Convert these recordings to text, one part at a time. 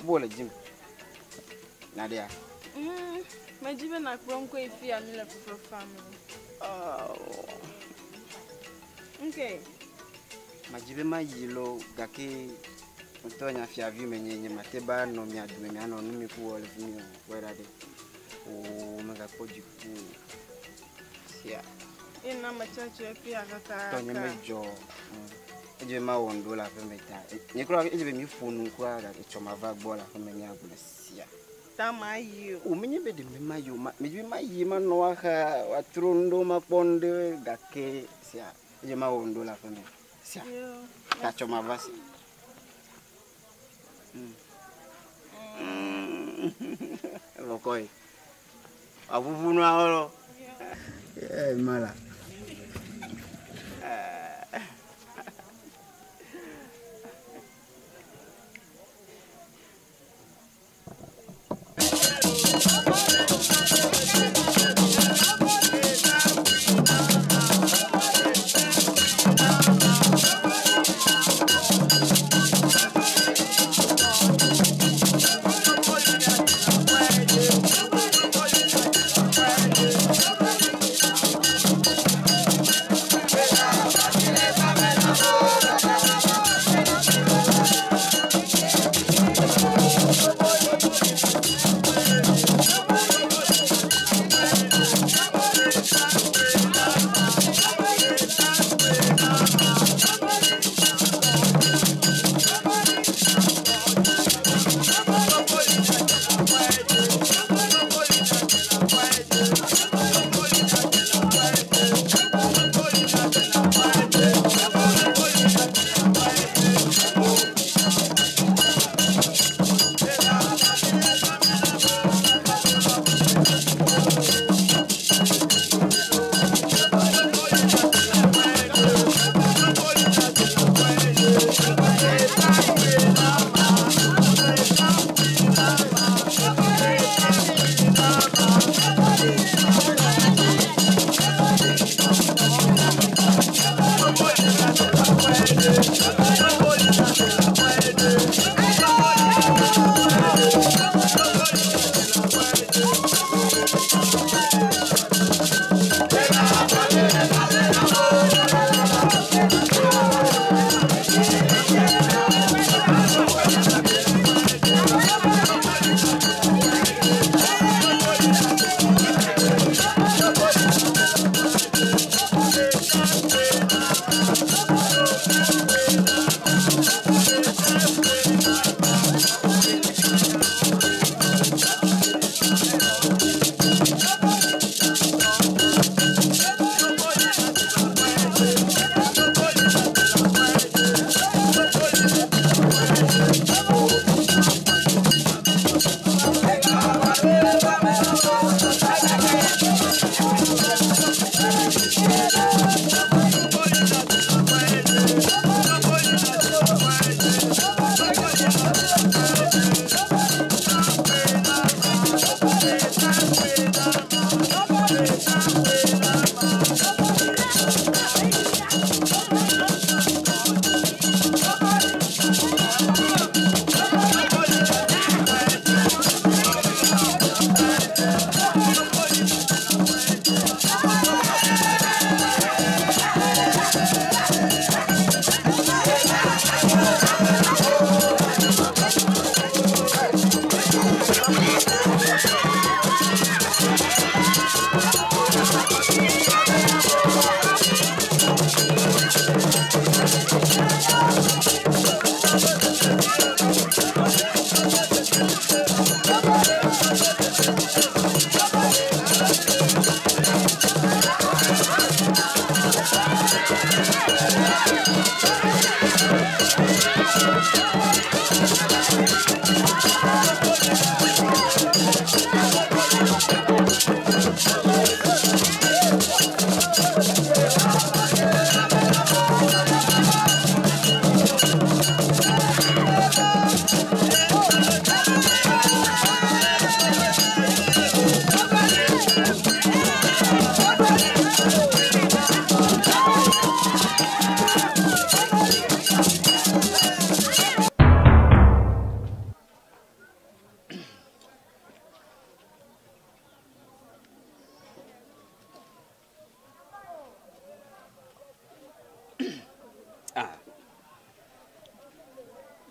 Ƒuƒu le dzim. Naɖea? Medzi be nakplɔm kɔ yi fia mi le fefe fam le. Oh. Ŋke. Madzi be mayi lo gake ŋutɔ nya fiavi menye nye mate ba nɔ mia dome mianɔ nu mi ku wɔ le fi mi o. Kpɔe ɖa ɖe. Oo megakpɔ dziku o. Sia. Ye na metsatsɛ fia kaka. Tɔnye medzɔ. Edze be mawɔ nu ɖo le aƒeme ta. Nye kura edze be miƒo nu kura gake tsɔ mava gbɔ le aƒeme miagblɔ sia. Ta mayi o. O menye be ɖe me mayi o. Medzi be mayi manɔ axa woatrɔ nu ɖewo makpɔ nu ɖe gake sia. Edze mawɔ nu ɖo le aƒeme sia. Ta tsɔ mava si. Evɔ kɔe. Aʋuʋu nuawo lɔ. Mala.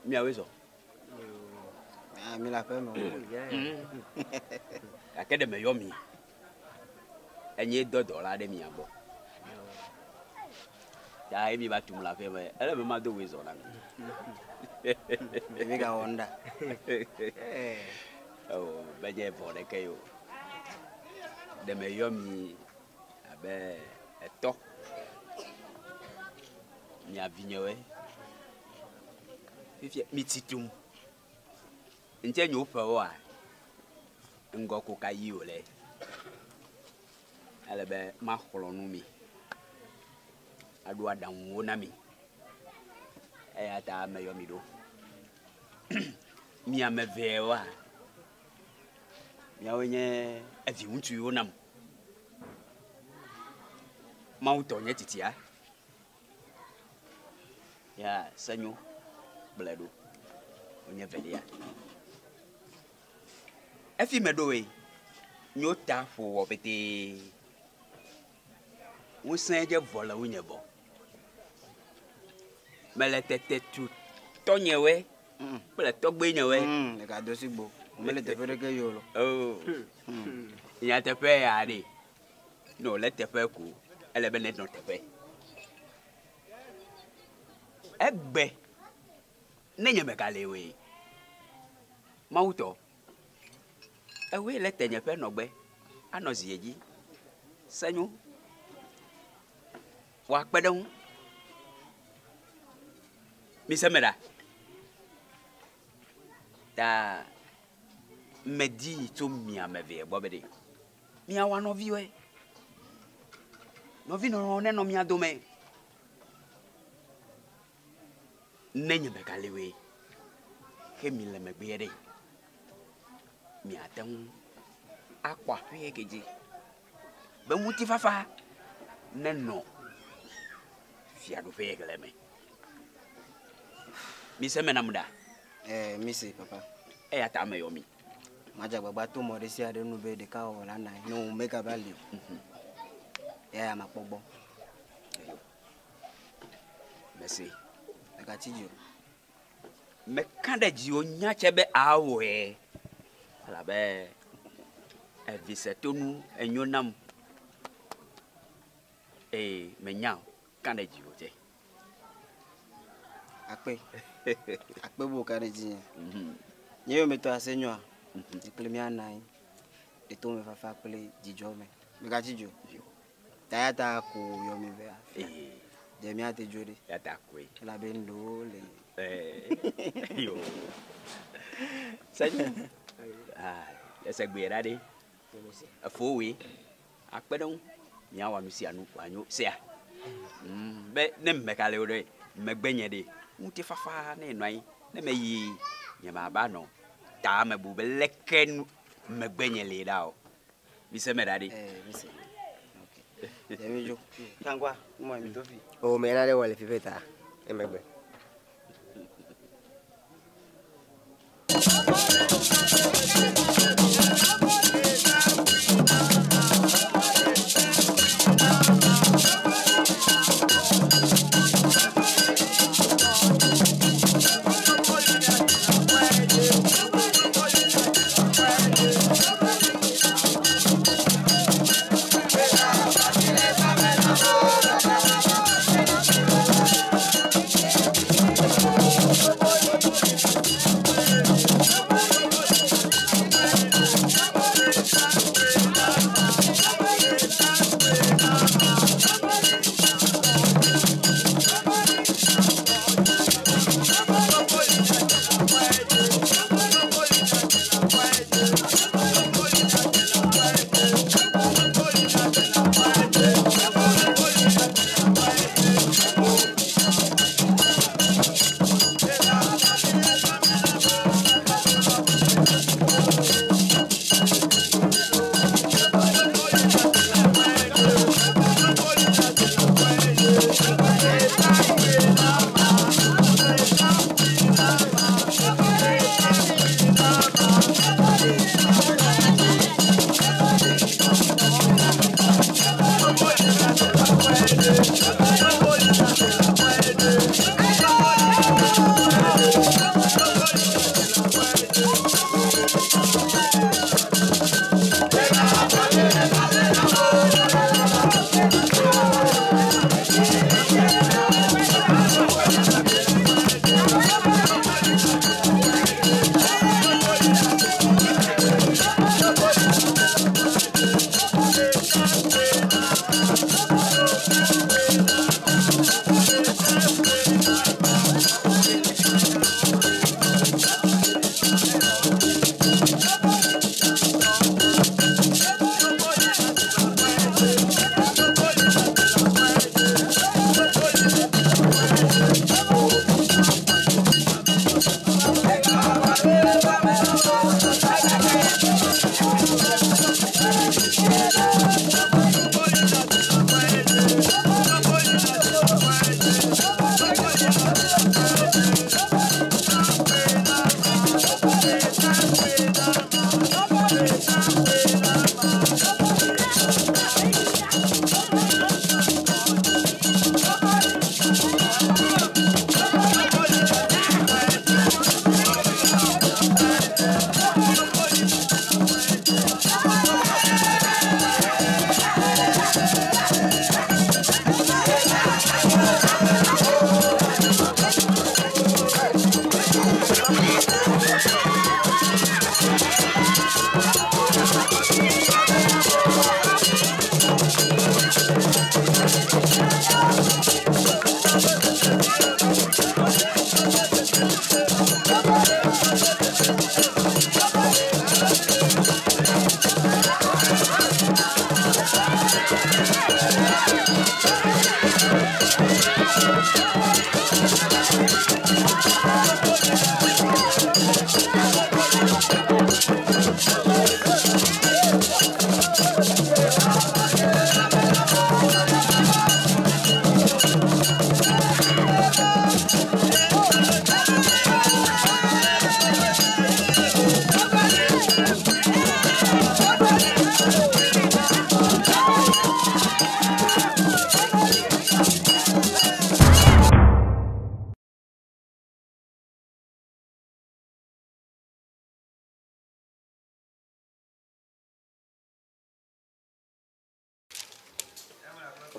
Miawoe zɔ. Ah, mi le aƒe me o. Gake ɖe meyɔ mi. Enye dɔ dɔla ɖe mia gbɔ. Ta ye mi va tum le aƒe me. Ele be mado woe zɔ na mi. Mi gawɔ nu ɖa. O, menye vɔ ɖeke ye o. Ɖe meyɔ mi abe etɔ. Mia vinyewoe. Fifia mi tsi tum. Ŋtse nyewo ƒewoa, ŋgɔ ko ka yi wòle. Ele be maxlɔ̃ nu mi. Aɖo aɖaŋuwo na mi. Eya ta meyɔ mi ɖo. Mi ame eveawoa, miawoe nye evi ŋutsuwo nam. Mawu tɔ nye titia. Ya Senyo kplɔe ɖo. Wonye velia. Efi meɖoe, nyo ta ƒo wɔ petee. Ŋusẽ dze vɔ le ŋunye vɔ. Mele tete tu tɔnyewoe kple tɔgbenyewoe. Ɖeka do si gbo. Mele teƒe ɖeke yi o lo. Oh. Nyateƒe ya ɖe. Ne wòle teƒe ko, ele be nenɔ teƒe. Egbe ne nye megale oe. Mawu tɔ. Ewoe le tenyeƒe nɔgbe anɔ zie dzi. Senyo. Woakpe ɖe ŋu. Mise me ɖa. Ta medi tso mia me evea gbɔ be ɖe miawɔ nɔviwoe. Nɔvi nɔnɔ nenɔ mia dome. Ne nye megale oe, ke mi le megbea ɖe, miate ŋu akpɔ aƒea ke dzi be ŋutifafa nenɔ fiaɖuƒe ke le me. Mise me nam ɖa. Mi se papa. Eya ta meyɔ mi. Madze agbagba to mɔ ɖe sia ɖe nu be ɖekawɔwɔ la na ne wo megava li o. Eya makpɔ gbɔ. Eyo. Mese. Megatsi dzi o. Meka ɖe dziwò nya tsɛ be awɔe. Elabe evi setonu enyo nam. Eye menya o. Ka ɖe dziwò tsɛ. Akpe. Akpe bo ka ɖe dzinye. Nye yometɔ asenyoa, nye kple mía na anyi le tomefafa kple dzidzɔ me. Megatsi dzi o. Ta ya ta ko yɔ mi be afia. Dze míate dzo ɖe. Ya ta koe. Elabe nuɖewo le. Yo. Senyo. Ah, ese gbe ɖa ɖe. Efowoe akpe ɖe ŋu. Míawɔ nu sia nu wòanyo sea. Be ne megale o ɖe, megbe nye ɖe. Ŋutifafa ne nɔ anyi. Ne meyi nye mava nɔ ta me bu be leke nu megbe nye le ɖa o. Mise me ɖa ɖe. Mise. Ok. Dze mi dzo. Tangwa, nu ma mi to fi. O me na ɖe wɔ le fifi ta. Emegbe.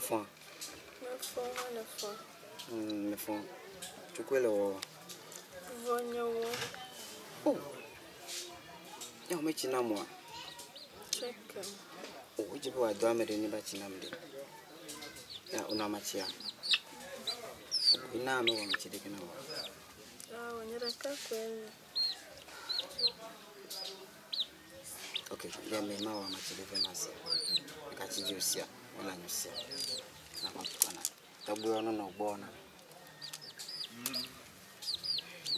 Efɔa? Mefɔ, hã nefɔ. Mefɔ. Tsukue le wɔwɔ. Vɔ nye wo. Oh. Ya wo metsi nam oa? Tseke. Oh, edze be wòadɔ ame ɖe ne va tsi nam ɖe. Ya wonɔ amatsia. Ina ame wɔ amatsi ɖeke na wò. Awo, nye ɖeka koe li. Ok, ya me ma wɔ amatsi ɖe vɛ ma sia. Eka tsi dzi osia, wala nyo sia. Na kɔ tukana. Tɔgbuiwo nonɔ gbɔ na.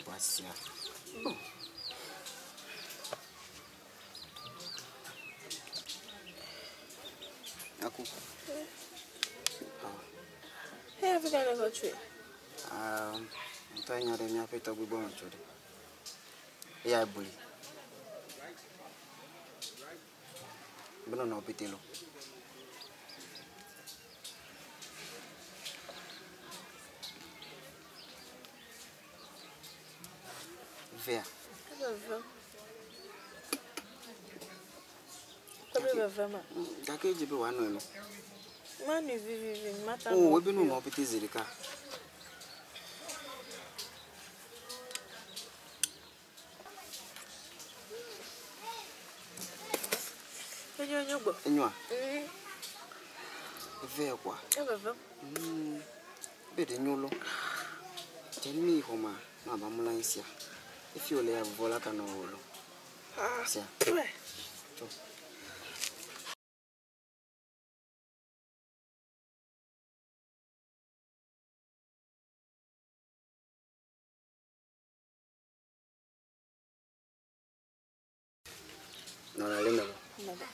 Gbɔ sia. Oh. Aku. Hey, Afrika ne kɔ tsoe. Ah, ŋutɔ nya ɖe míaƒe tɔgbui gbɔ me tso ɖe. Eya buli. Be nɔnɔ pete lo. Vea. Eveve. Tɔgbi veve ma. Gake edze be wòanɔe lo. Manui vivivi, mata Oh, ebe nɔnɔ pete zi ɖeka. Enyo enyo gbɔ. Enyoa? Vea kɔa? Eveve. Be ɖe nyo lo. Dze mi yi xɔma, na ba mlɔ anyi sia. Efi wòle ya vuvɔ la kanɔ wò lo. Sia. Tso. Nɔnɔ le me lo. Mebe.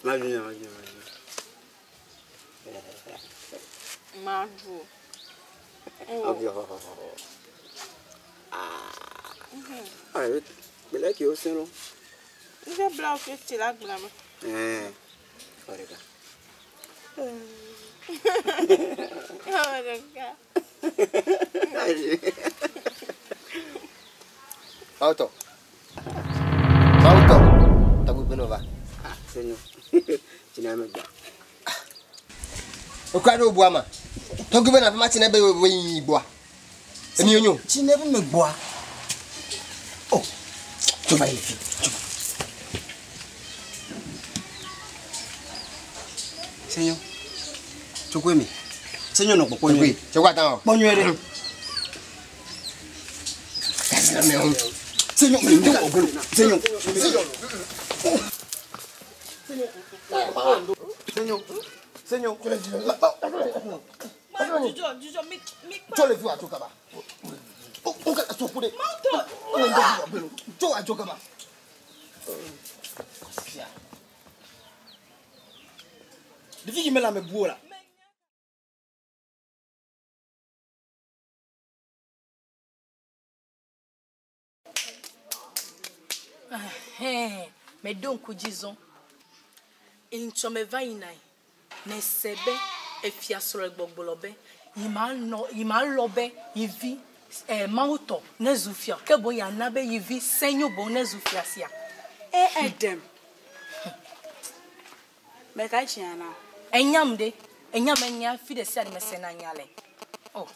Maju nya, maju, maju. Maɖu. Ok, ho, ho, ho, ho. Ah. Ah, bele ki o sen lo. Nfe bla wo fi tsi le agblea me. Eh. Xɔ ɖeka. Xɔ ɖeka. Mawutɔ. Mawutɔ. Tɔgbi gbe nova. Ah, senyo. Tsina me gba. Okura ɖe wòbua ma. Tɔgbi be na ma tsi ne be wo yi gbɔa. Emi onyo. Tsi ne be me gbɔa. Oh. Tso va yi fi. Tso. Senyo. Tsokwe mi. Senyo nɔ kpɔkpɔ nyuie. Tsokwe atan o. Kpɔ nyuie ɖe. Kasi na me ho. Senyo, me ŋdɔ wɔ golo. Senyo. Senyo. Senyo. Senyo. Ma jujɔ jujɔ mi mi kpa. Tso le fi wa tso kaba. O o ka tso ku de. Mawutɔ. O ŋdɔ wɔ golo. Tso wa tso kaba. Sia. Ɖevi yi mele ame bu o la. Meɖo ŋku dzi zɔ. Ŋtsɔ me va yina yi, ne se be efia srɔ̃ le gbɔgblɔ be yi ma nɔ yi ma lɔ be yi vi Mawutɔ ne zu fia ke boŋ yana be yi vi senyo boŋ ne zu fia sia. E eɖem. Meka tsia na. Enyam ɖe, enyam enya fi ɖe sia ɖe mesena nya le. Oh.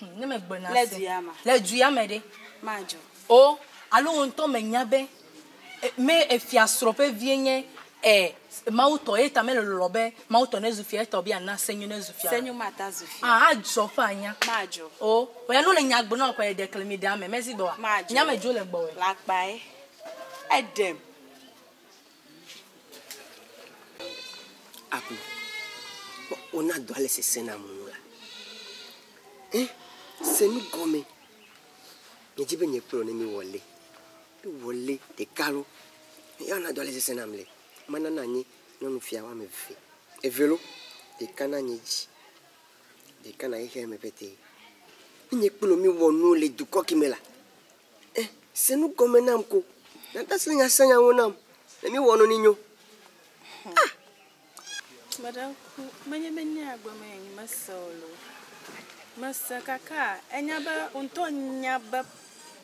Ne megblɔ na Le se. du ya ma. Le du ya me ɖe. Madzɔ. O alo wo ŋutɔ menya be me efia srɔ̃ ƒe vie nye Mawutɔ ye ta mele lɔlɔ be Mawutɔ ne zu fia etɔ be yana senyo ne zu fia. Senyo mata zu fia. Ah, adzɔ ƒe anya. Madzɔ. O, oya no le nya gblɔ na kɔ ɖe klemi ɖe ame mezi gbɔ wa. Madzɔ. Nya me dzo le gbɔwɔe. Le akpae. Eɖem. Aku. Kpɔ wona dɔ le sese na mu la. Eh, se nu gɔme. Nye dzi be nye kplɔ ne mi wɔle. Mi wɔle ɖeka lo. Ya na dɔ le sese nam le. Mana na nye nyɔnu fia woame eve. Eve lo. Ɖeka na nye dzi. Ɖeka na xexea me pete. Ne nye kplɔ mi wɔ nu le dukɔ ki me la. Eh, se nu gɔme nam ko. Nata se nya se nyawo nam. Ne mi wɔ nu ni nyo. Meɖe ku menye be nye agbe me nye mese o lo. Mese kaka enya be ŋutɔ nya be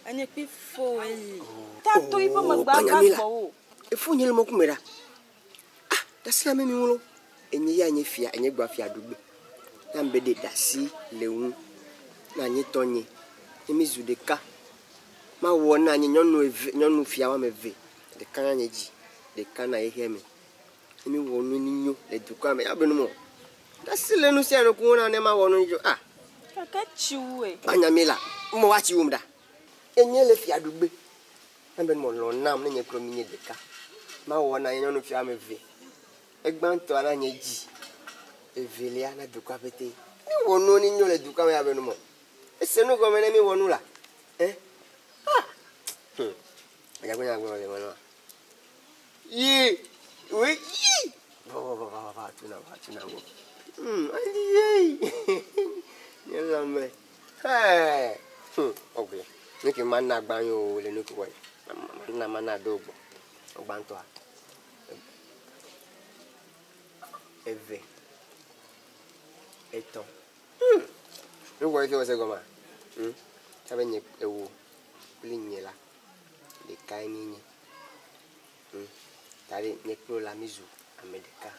enye kpi fo eli. Tato yi ƒe megbe ava Kpanya mi la. gbɔwò. Efo nye le mɔkume ɖa. Ah, ɖasi le ame mi ŋu lo. Enye ya nye fia, enye gba fia ɖugbe. Na be ɖe ɖasi le ŋu. Na nye tɔ nye. Ne mi zu ɖeka. Mawɔ na nye nyɔnu eve, nyɔnu fia woame eve. Ɖeka na nye dzi, ɖeka na xexea me. Ne mi wɔ nu ni nyo le dukɔa me. Ya be nu mɔ. Ɖasi le nu sia nu ku na ne mawɔ nu nyo. Ah. Kake tsi wue. Anya mi la, mo wa tsi wum ɖa. Enye le fia ɖugbe. Na be mɔ lɔ nam ne nye kplɔ mi nye ɖeka. Mawɔ na nye nyɔnu fia woame eve. Egbãtɔa na nye dzi. Evelia na dukɔa ƒete. Mi wɔ nu ni nyo le dukɔa me ya be nu mɔ. Ese nu gɔme ne mi wɔ nu la. Eh? Ah. Anya gbe nya gbe le mɔ Yi. We yi. Va va va va va tuna va tuna go. Ayi ye. Nye lãme. Hey. Ogble. Nu ke mana gbã yo le nu ke wɔ. Mana mana do gbɔ. Gbãtɔa. Eve. Etɔ̃. Nu wɔ efi wɔ se gɔmea? Tsabe nye ewo kple nye la ɖekae mi nye. Ta ɖe nye kple la mi zu ame ɖeka.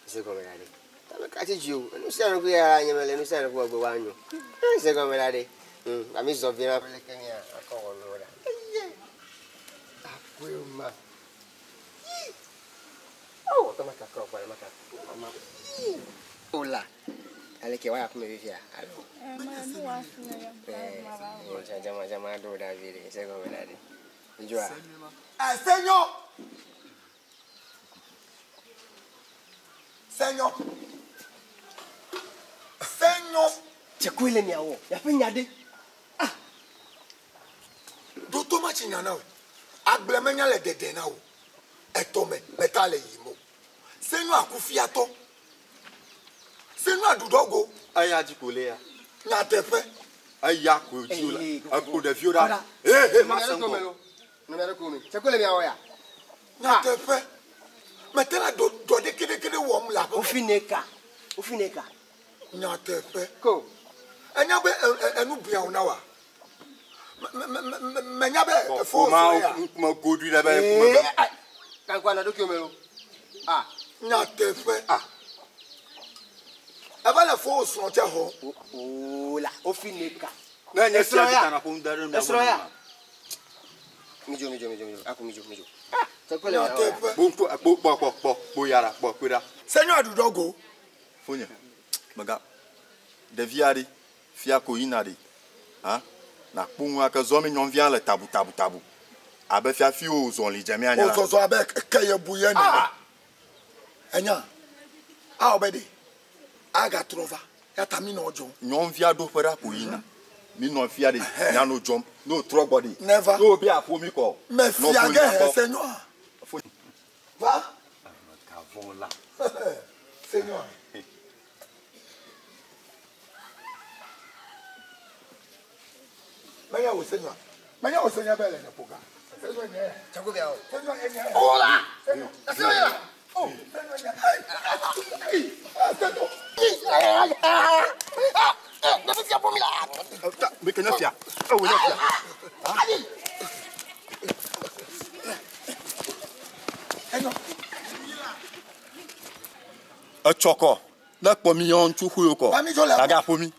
Se gɔme la ɖe. Tame ka tsi dzi o. Nu sia nu ya nye mele nu sia nu gbɔ wa nyo. Se gɔme la ɖe. Ami zɔ vi na ƒe leke mia akɔ wɔ nu ɖa. Eye. Akɔe ma. Oh, tama kakɔ gba ma kakɔ. Ma. Ola. Ale ke wa ya kume fifia. Alo. Eh, jama jama do da vi ɖe. Se gɔme la ɖe. Njoa. Senyo. Senyo. Senyo. Tsekue le miawɔ. Miaƒe nya ɖe. Doto ma tsi nya na o. Agble menya le dede na o. Etɔme meta le yim o. Senyo akufiatɔ. Senyo aɖuɖɔgo. Eya dzi ko le ya. Nyateƒe. Eya ko dzi o la. Eko ɖeviwo ɖa. Ee ma se ŋgɔ. Nɔnɔme aɖe ko me. Tsekue le miawɔ ya. Nyateƒe. Mete la dɔ ɖekeɖekeɖe wɔm le aƒe me. Wofi ne ka. Wofi ne ka. Nyateƒe. Ko. Enya be enu bia wo na wa. Menya be efo Koma srɔ̃ ya. ŋkume goɖui ɖe be ŋkume be. Kankua nɔ ɖokuiwò me lo. Ah. Nyateƒe. Ah. Eva le fo srɔ̃ tse xɔ. Ola. Wofi ne ka. Ne nye Esrɔ̃ fia ya. dzi kana ƒom da ɖe mia Esrɔ̃ ya. gbɔ. Midzo midzo midzo midzo. Aku midzo midzo. Ah. Tsekue le miawɔ ya. Nyateƒe. Bo ŋku kpo kpɔ kpɔ kpɔ kpo ya ɖa kpɔ kpe ɖa. Senyo aɖuɖɔgo. Fonye. Mega. Ɖevi aɖe fia ko yina ɖe. Ha? Na kpo ŋua ke zɔ mi nyɔnvia le tabu tabu tabu. Abe fiafi wo zɔli dze mia nya la. Wozɔzɔ abe ke ye bu ye nene. Enya. Awɔ be ɖe. Agatrɔ va. Ya ta mi nɔ dzɔ. Nyɔnvia ɖo ƒe ɖa ko yina. Mi nɔ fia ɖe. Mianɔ dzɔm. Ne wòtrɔ gbɔ ɖe. Neva. Ne wòbe aƒo mi kɔ. Me Nɔ fia ƒo ge mi he kpɔ. senyoa. Va. Gavɔ la. Senyoa. Menya wò senyoa. Menya wò senyoa be le ne ƒo ga. Senyoa nye. Tsekue miawɔ. Senyoa nye. Ola. Senyoa. Esrɔ̃ ya. Oh, senyoa nye. Ei, ei, ei, senyoa. Ɖevi sia ƒo mi la. Mi ke nye fia. Ewo nye fia. Etsɔ kɔ. Ne kpɔ mi yɔ ŋutsu ƒu kɔ. Ba mi dzo le Gaga ƒo mi.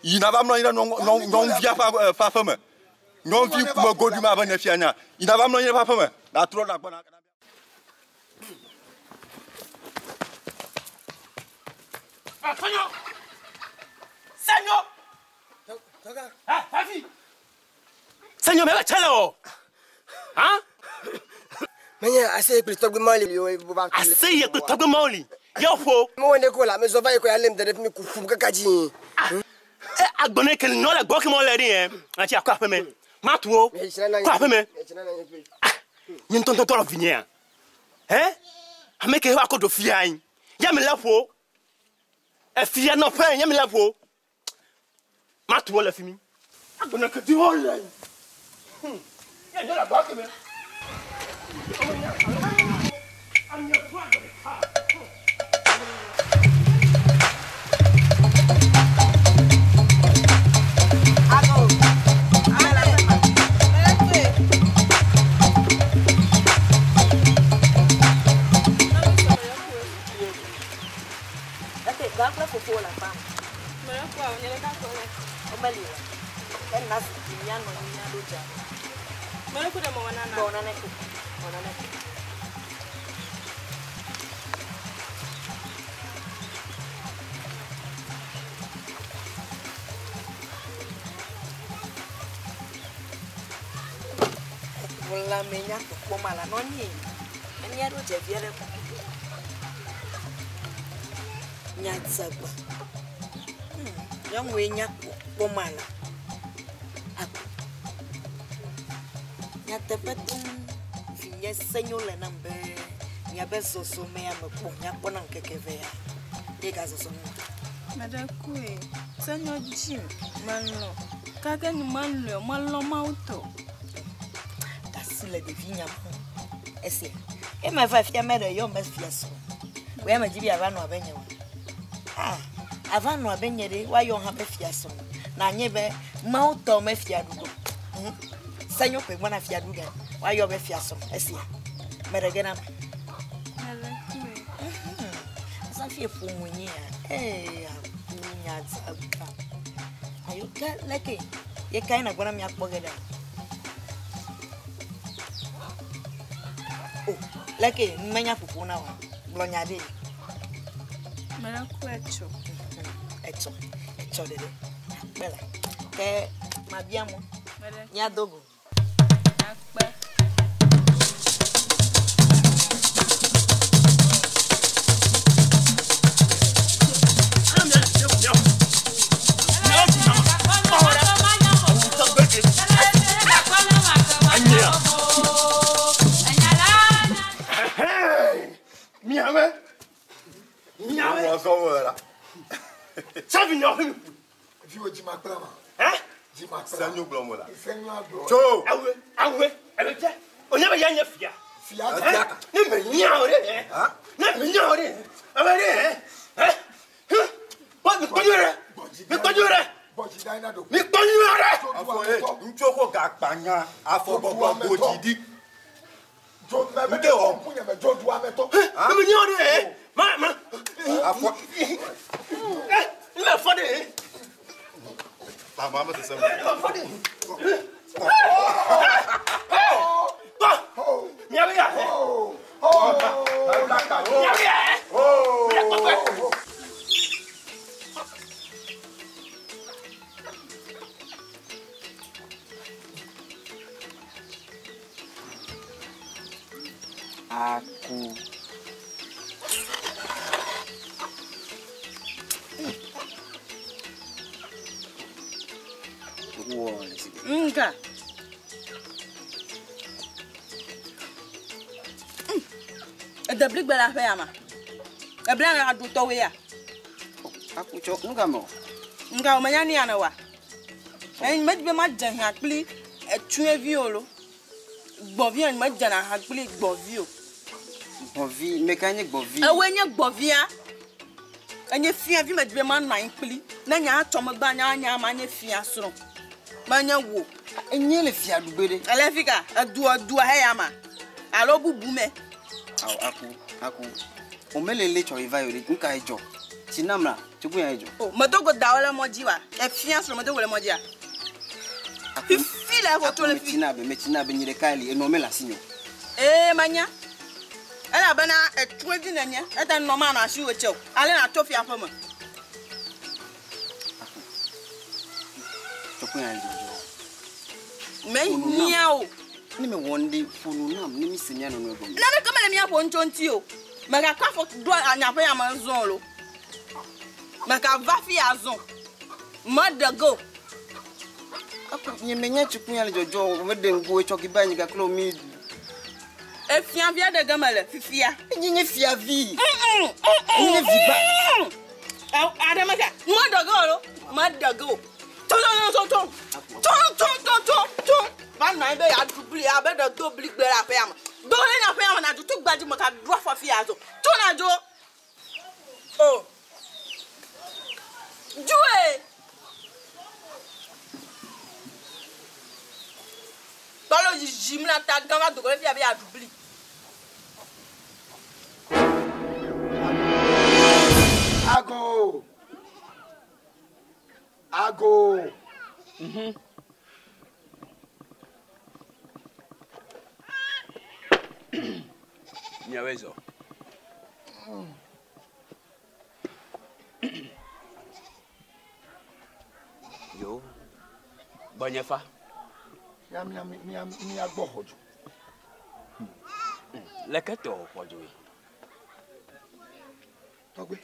Yina va mlɔ anyi ɖe nyɔnuvia ƒe aƒe me. Nyɔnuvi ŋkume goɖui ma abe nye fia nya. Yina va mlɔ anyi ɖe eƒe aƒe me. Natrɔ ɖe agbɔ na. Senyo! Senyo! Ah, Fafi! Senyo, mɛ bɛ tsɛlɛ o. Han? Menye ase kple tɔgbe mawo li wo va. Ase ye kple tɔgbe mawo li. Ye ƒo. Mewɔ ne ko la, mezɔ va yi ko ya lém da ɖe fi mi ku ƒum kaka dzi. E agbɔnɛ kele nɔ le gbɔ ke mɔ le ɖi yɛ. Ati akɔ aƒe me. Matu wo. Kɔ aƒe me. Nye ŋutɔ ŋutɔ le vinyea. Hɛ? Ame ke wa kɔ do fia yi. Ya mi le ƒo. Efia nɔƒe nye mi le ƒo. Matu wo le fi mi. Agbɔnɛ ke di wo le. Ye nɔ le gbɔ ke me. Gã kple fofowò le aƒea me. Mele kpɔa o, nye ɖeka koe le. Womeli oa? Ena zikpui míanɔ anyi míaɖo dze. Mele ku ɖe mewɔ nana. Mewɔ nane ko. Mewɔ nane ko. Lãme nya kpɔkpɔ ma la nɔ anyi. Enya ɖo dze vi aɖe ko. Nyadzagba. Nyɔnue nya kpɔkpɔ ma la. Aku. Nyateƒe tom vinye senyo le nam be miabe zɔzɔ mea mekpɔ nyakpɔ na ŋkeke ve ya. Ye gazɔzɔ nu. Meɖe koe. Senyo dzim melɔ̃. Gake nye melɔ̃e o, melɔ̃ Mawu tɔ. Dasi le ɖevi nyam ŋu. Esia. Ema va fia me ɖe yɔ me fia srɔ̃. Wòya me dzi be yeava nɔ abe nye o. Ah, ava nɔ abe nye ɖe woayɔ hã be fia srɔ̃. Na nye be Mawu tɔ me fia ɖu go. Senyo koe gbɔna fia ɖu ge. Woayɔ be fia srɔ̃. Esia. Me ɖe ge na me. Mele koe. Safi eƒo ŋu nye ya. Ee, aku nyadzagba. Ayo ke leke. Ye kae na gbɔna miakpɔ ge ɖe? O, leke menya ƒoƒo na wa. Gblɔ nya ɖe. Mele ku etsɔ. Etsɔ. Etsɔ ɖeɖe. Akpe la. Ke mabia mɔ. Míado go. Akpe. Miawe. Miawe. Wɔ la. Sɛvi nyɔ fi mi. Viwo dzi ma kpla ma. Ɛ? Dzi ma kpla. Senyo gblɔ mo la. Senyo agblɔ. Tso. Awe awe ebe tse. O nya be ya nye fia. Fia. Ɛ? Ne me nya o ɖe. Ne me nya o ɖe. Ame ɖe. Ɛ? Kpɔ mi kpɔ nyuie ɖe. Mi kpɔ nyuie ɖe. Bɔdzi da ina do. Mi kpɔ nyuie ɖe. Afɔ ye ŋutsu ko gakpa nya afɔ gbɔgbɔ godzi ɖi. Dzo mɛ bɛ Nke wɔ. ŋkunye me dzo du ame tɔ. Ne me nya o ɖe. Ma ma. Afɔ. Ɛ ne me fɔ ɖe. Mama me sese. Ne me fɔ ɖe. Kpɔ. Miawe ya. Miawe ya. Miawe kpɔ. Aku. Wɔ le si. Nga. Edebligbe le aƒe ya ma. Ebla na aɖutɔwoe ya. Aku tsɔ nu ka me o. Nga wo menya nu ya ne wa. Enyi medzi be madze hã kpli etsuevi o lo. Gbɔvi ya medzena hã kpli gbɔvi o. Gbɔvi me ka nye gbɔvi? Ewoe nye gbɔvia. Enye fiavi medzi be manɔ anyi kpli. Ne nya atsɔ megbe nya nya ma nye fia srɔ̃. Menye wo. Enye le fiaɖugbe ɖe. Ele fi ka edua dua heya ma. Alo bubu me. Awo aku aku. O mele le tsɔ yi va yi o ɖe nu ka ye dzɔ? Tsi nam la tsoku ya ye dzɔ. O medo go dawo le mɔ dzi wa. Efia srɔ̃ medo go le mɔ dzia. Fifi le eƒo tso le fi. Metsina be metsina be nyi ɖeka li enɔ mele asi nye o. Ee manya. Elabena etsoe nenye. Eta nɔ ma nɔ asi wo tse o. Ale na tso fia ƒe me. Tsoku ya ye dzɔ. Me nya o. Ne me wɔ nu ɖe ƒo nu nam ne mi se mía nɔnɔe gɔme. Naneke mele mía ƒo ŋutso ŋuti o. Megakɔ afɔ ɖo anyaƒe ya me zɔ lo. Megava fi ya zɔ. Meɖe go. Aku nye menya tsoku ya le dzɔdzɔ o. Meɖe ŋgo etsɔ ki ba anyi gake mi. Efiavia ɖe ge mele fifia. Enye nye fiavi. Enye nye vi ba. Aɖe meka. Meɖe go lo. Meɖe go. Tso tso tso tso. Tso tso tso tso tso. Va nɔ anyi be yeaɖu bli abe ɖe do bli gbe le aƒea me. Do ɖe nye aƒea me nàɖu tso gbadzi me ka ɖu afɔ fi ya zɔ. Tso nàdzo. O. Dzoe. Kpalo yiyim le ata gã va do go ɖe fi abe yeaɖu bli. Ago. Ago. Miawoe zɔ. Yo. Gbɔnye fa. Mia mia mia mia gbɔ xɔ dzo. Leke tɔ xɔ dzoe? Tɔgbe.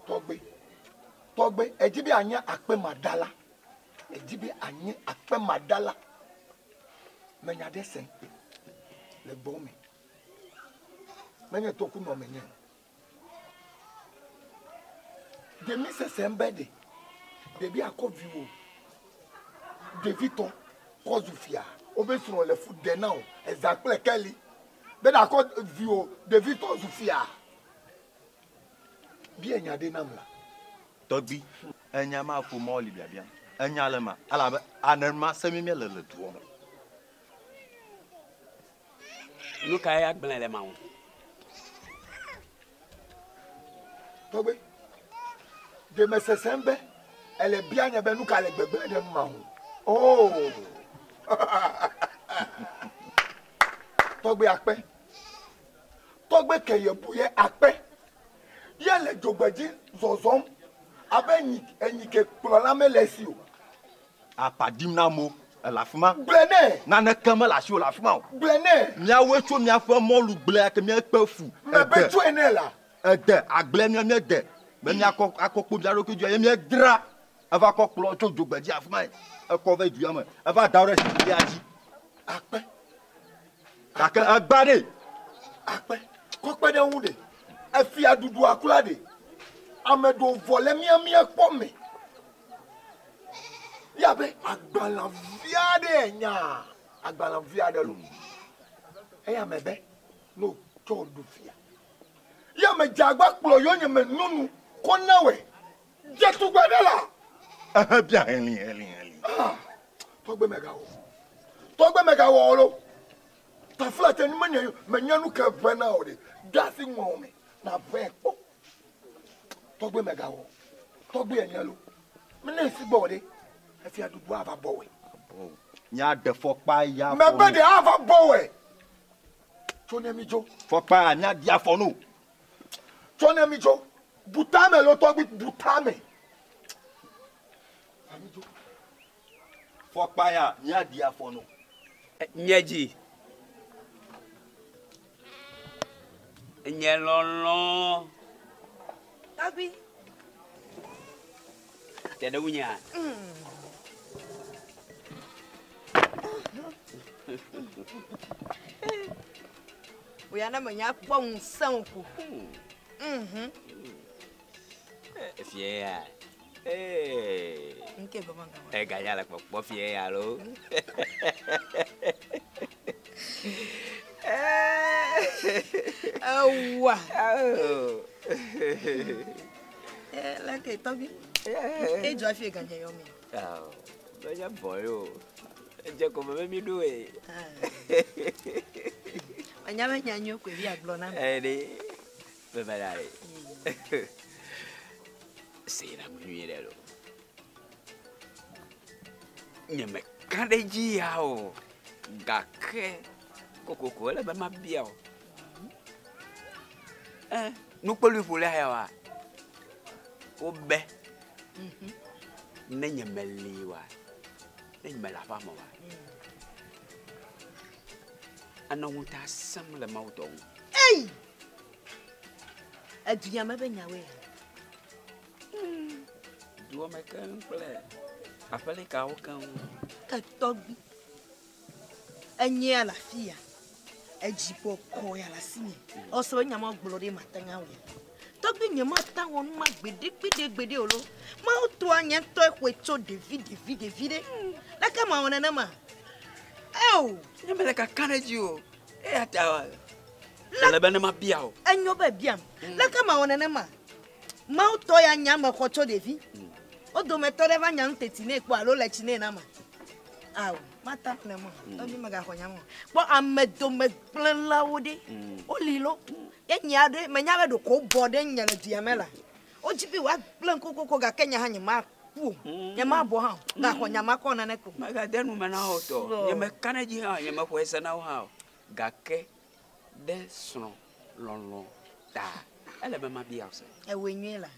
Tɔgbe. Tɔgbe. Edzi be anye akpemadala. Edzi be anye akpemadala. Menya ɖe se le gbɔ me. Menye tokunɔ menye. Ɖemi sesem be ɖe ɖevi akɔ viwò ɖevitɔ kɔ zu fia wobe srɔ̃ le fu ɖe na wò eza kple keli be nakɔ viwò ɖevitɔ zu fia. Bia nya ɖe nam la. Tɔgbi, enya ma ƒo mɔ li biabia. Enya le ma elabe anema se mi míele le dua me. Nu kae agblẽ le ma ŋu? Tɔgbe, ɖe mesesem be ele bia nye be nu ka le gbegblẽ ɖe nu ma ŋu? Oh! Tɔgbe akpe. Tɔgbe ke ye bu ye akpe. Ye le dzogbedzi zɔzɔm abe enyi enyi ke kplɔla mele esi o. Apa ɖim na amewo ele afi ma. Gblɔe nɛ. Naneke mele asiwò le afi ma o. Gblɔe nɛ. Míawoe tso míaƒe mɔlugblea ke míekpe fu. Mebe tsɔe nɛ la. Ede agblea mía míede be míakɔ akɔ kpo mía ɖokui dzi ye míedra eva kɔ kplɔ tso dzogbedzi afi ma ekɔ va dua me eva da wo ɖe zikpuia dzi. Akpe. Gake egba ɖe. Akpe. Kɔ kpe ɖe eŋu ɖe. Efia ɖuɖu akula ɖe. Ame ɖewo vɔ le mía mía kpɔ me. Ya be agbalẽvi aɖe enya agbalẽvi aɖe lo. Eya me be no tsɔ ɖu fia. Ya me dze agba kplɔ yonye me nyɔnu kɔ na wɛ. Dze tugbe ɖe la. Ehe bia heli heli heli. Ah, tɔgbe megawɔ. Tɔgbe megawɔ lo. Tafla tse nu menye menya nu ke ʋe na o ɖe. De asi ŋɔ me na ʋe kpɔ. Tɔgbe megawɔ. Tɔgbe enye lo. Mene esi gbɔ ɖe. Efia ɖuɖu ava bɔ wɛ. Míaɖe fɔkpa ya. Mebe ɖe ava bɔ wɛ. Tso ne mi dzo. Fɔkpa ya míaɖi afɔ no. Tso ne mi dzo. Butame lo tɔgbi butame. Fɔkpa ya míaɖi afɔ no. Nye dzi. Nye lɔlɔ. Tɔgbi. Te ɖe ŋunyea? Wò ya ne menya kpɔ ŋusẽ o ko. Mhm. Fie ya. Ee. Nke be magawɔ. Eganya le kpɔkpɔ fie ya lo. Ewa. Leke tɔgbi. Edzɔ hafi eganya yɔ mi. Menye vɔ ye o. Edze gɔme be mi ɖo ye. Menya be nya nyuie koe vi agblɔ na mi. Eɖe. Bebe la ɖe. Se na mu nyuie ɖe lo. Nye meka ɖe dzi ya o. Gake kokoko ele be mabia o. Eh, nukpolui ƒolia ya wa. Wobe. Ne nye meli wa. Ne nye mele aƒea me wa. Anɔ ŋuta sẽm le Mawu tɔ ŋu. Ei! Edunya me be nyawoe ya. Dua me keŋ kple aƒelikawo keŋ. Ke tɔgbi, enyea le afi ya. Edzi bɔkɔ ya le asinye. Ɔsɔ be nya ma gblɔ ɖe mate ŋu awɔe. Tɔgbi nye mate ŋu awɔ nu ma gbeɖe gbeɖe gbeɖe o lo. Mawu toa nye ŋutɔ xɔe tso ɖevi ɖevi ɖevi ɖe. Leke mawɔ nenema? Eo! Nye mele kaka ɖe dzi o. Eya ta ele be ne mabia o. Enyo be biam. Leke mawɔ nenema? Mawu tɔ ya nya me xɔ tso ɖevi. Wo dometɔ ɖe va nya nu teti nɛ kpɔ alo le tsi nɛ na ma. Ao. Mata ne mo. Tɔgbi megaxɔ nya mo. Kpɔ ame dome gblẽlawo ɖe. Woli lo. Ye nya ɖe menya be ɖeko wobɔ ɖe nye le dua me la. Wodzi be woagblẽ kokoko gake nye hã nye ma ku o. Nye ma bɔ hã o. Gaxɔ nya ma kɔ nane ko. Megade nu me na wo tɔ. Nye meka ɖe edzi hã o, nye mexɔe se na wo hã o. Gake ɖe srɔ̃ lɔlɔ̃ ta ele be mabia wò se. Ewɔe nyuie la.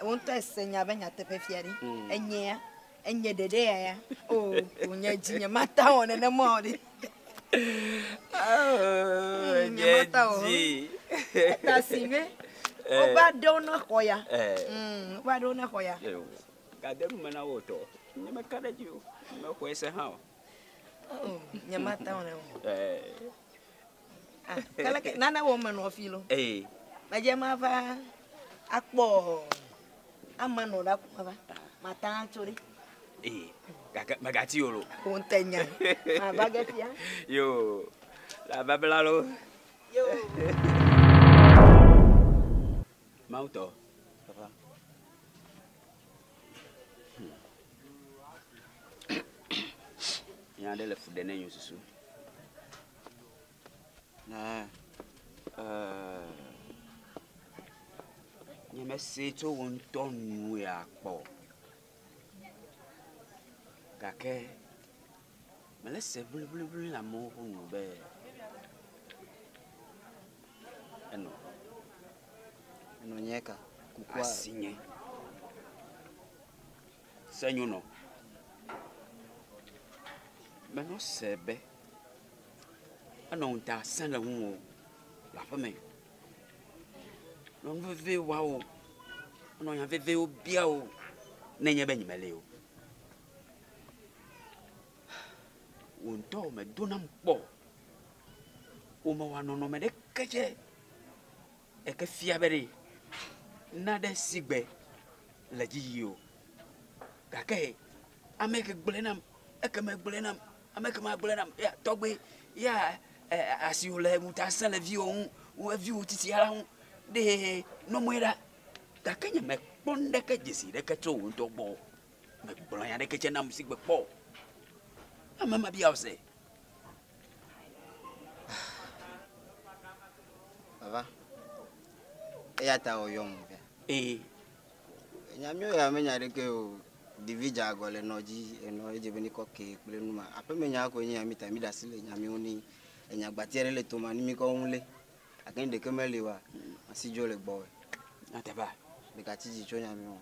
Wò ŋutɔ ese nya be nyateƒe fia ɖi. Enyea, enye ɖeɖe ya ya. O, wònye dzi nye mata wɔ nenema o ɖe. Nye mata wɔ. Eta si nyuie. Wova ɖewo ne xɔ ya. Wova ɖewo ne xɔ ya. Gade nu me na wo tɔ. Nye meka ɖe edzi o. Mexɔe se hã o. Nye mata wɔ nenema o. Keleke nane wɔ menɔ fi lo. Medze mava akpɔ ama nɔ ɖa ko mava. Mata tso ɖe. Ee, gake megati o lo. Wò ŋutɔ nya. Mava ge fia. Yo, la babla lo. Yo. Mawu tɔ. Papa. Nya ɖe le fu ɖe ne nyo susu. Ne, nye mese tso wò ŋutɔ nu ya kpɔ. Gake mele se wluiwluiwlui le amewo ƒe nu be enɔ. Enɔ nye ka? Kukua. Asinye. Se nyonɔ. Menɔ se be enɔ ŋuta sẽ le ŋuwò le aƒeme. Nɔ nu veve wa wò. Enɔ nya vevewo bia wò nenye be nyemeli o. Wò ŋutɔ medo nam kpɔ. Wò mewɔ nɔnɔme ɖeke dze eke fia be ɖe naɖe si gbe le dzi yi o. Gake ame ke gblɔe nam, eke megblɔe nam, ame ke magblɔe nam, ya tɔgbe, ya asiwò le ŋuta sẽ le viwò ŋu, wo viwò tsitsia la ŋu, ɖe nɔmɔe ɖa. Gake nye mekpɔ nuɖeke dzesi ɖeke tso wò ŋutɔ gbɔ o. Megblɔ nya ɖeke tse nam si gbe kpɔ o. Ame ma bia wò se. Papa, eya ta wòyɔm via. Ee. Nya míwo ya menya ɖeke o. Ɖevi dze agɔ le nɔ dzi, enɔ edze be nikɔ ke kple nu ma. Aƒeme nya koe nye ya mi ta mi ɖe asi le nya miwo ni. Enya gbati aɖe le toma ni mi kɔ ŋu le. Gake ne ɖeke meli oa, asi dzo le gbɔwɔe. Nyateƒea? Megatsi dzi tso nya miwo.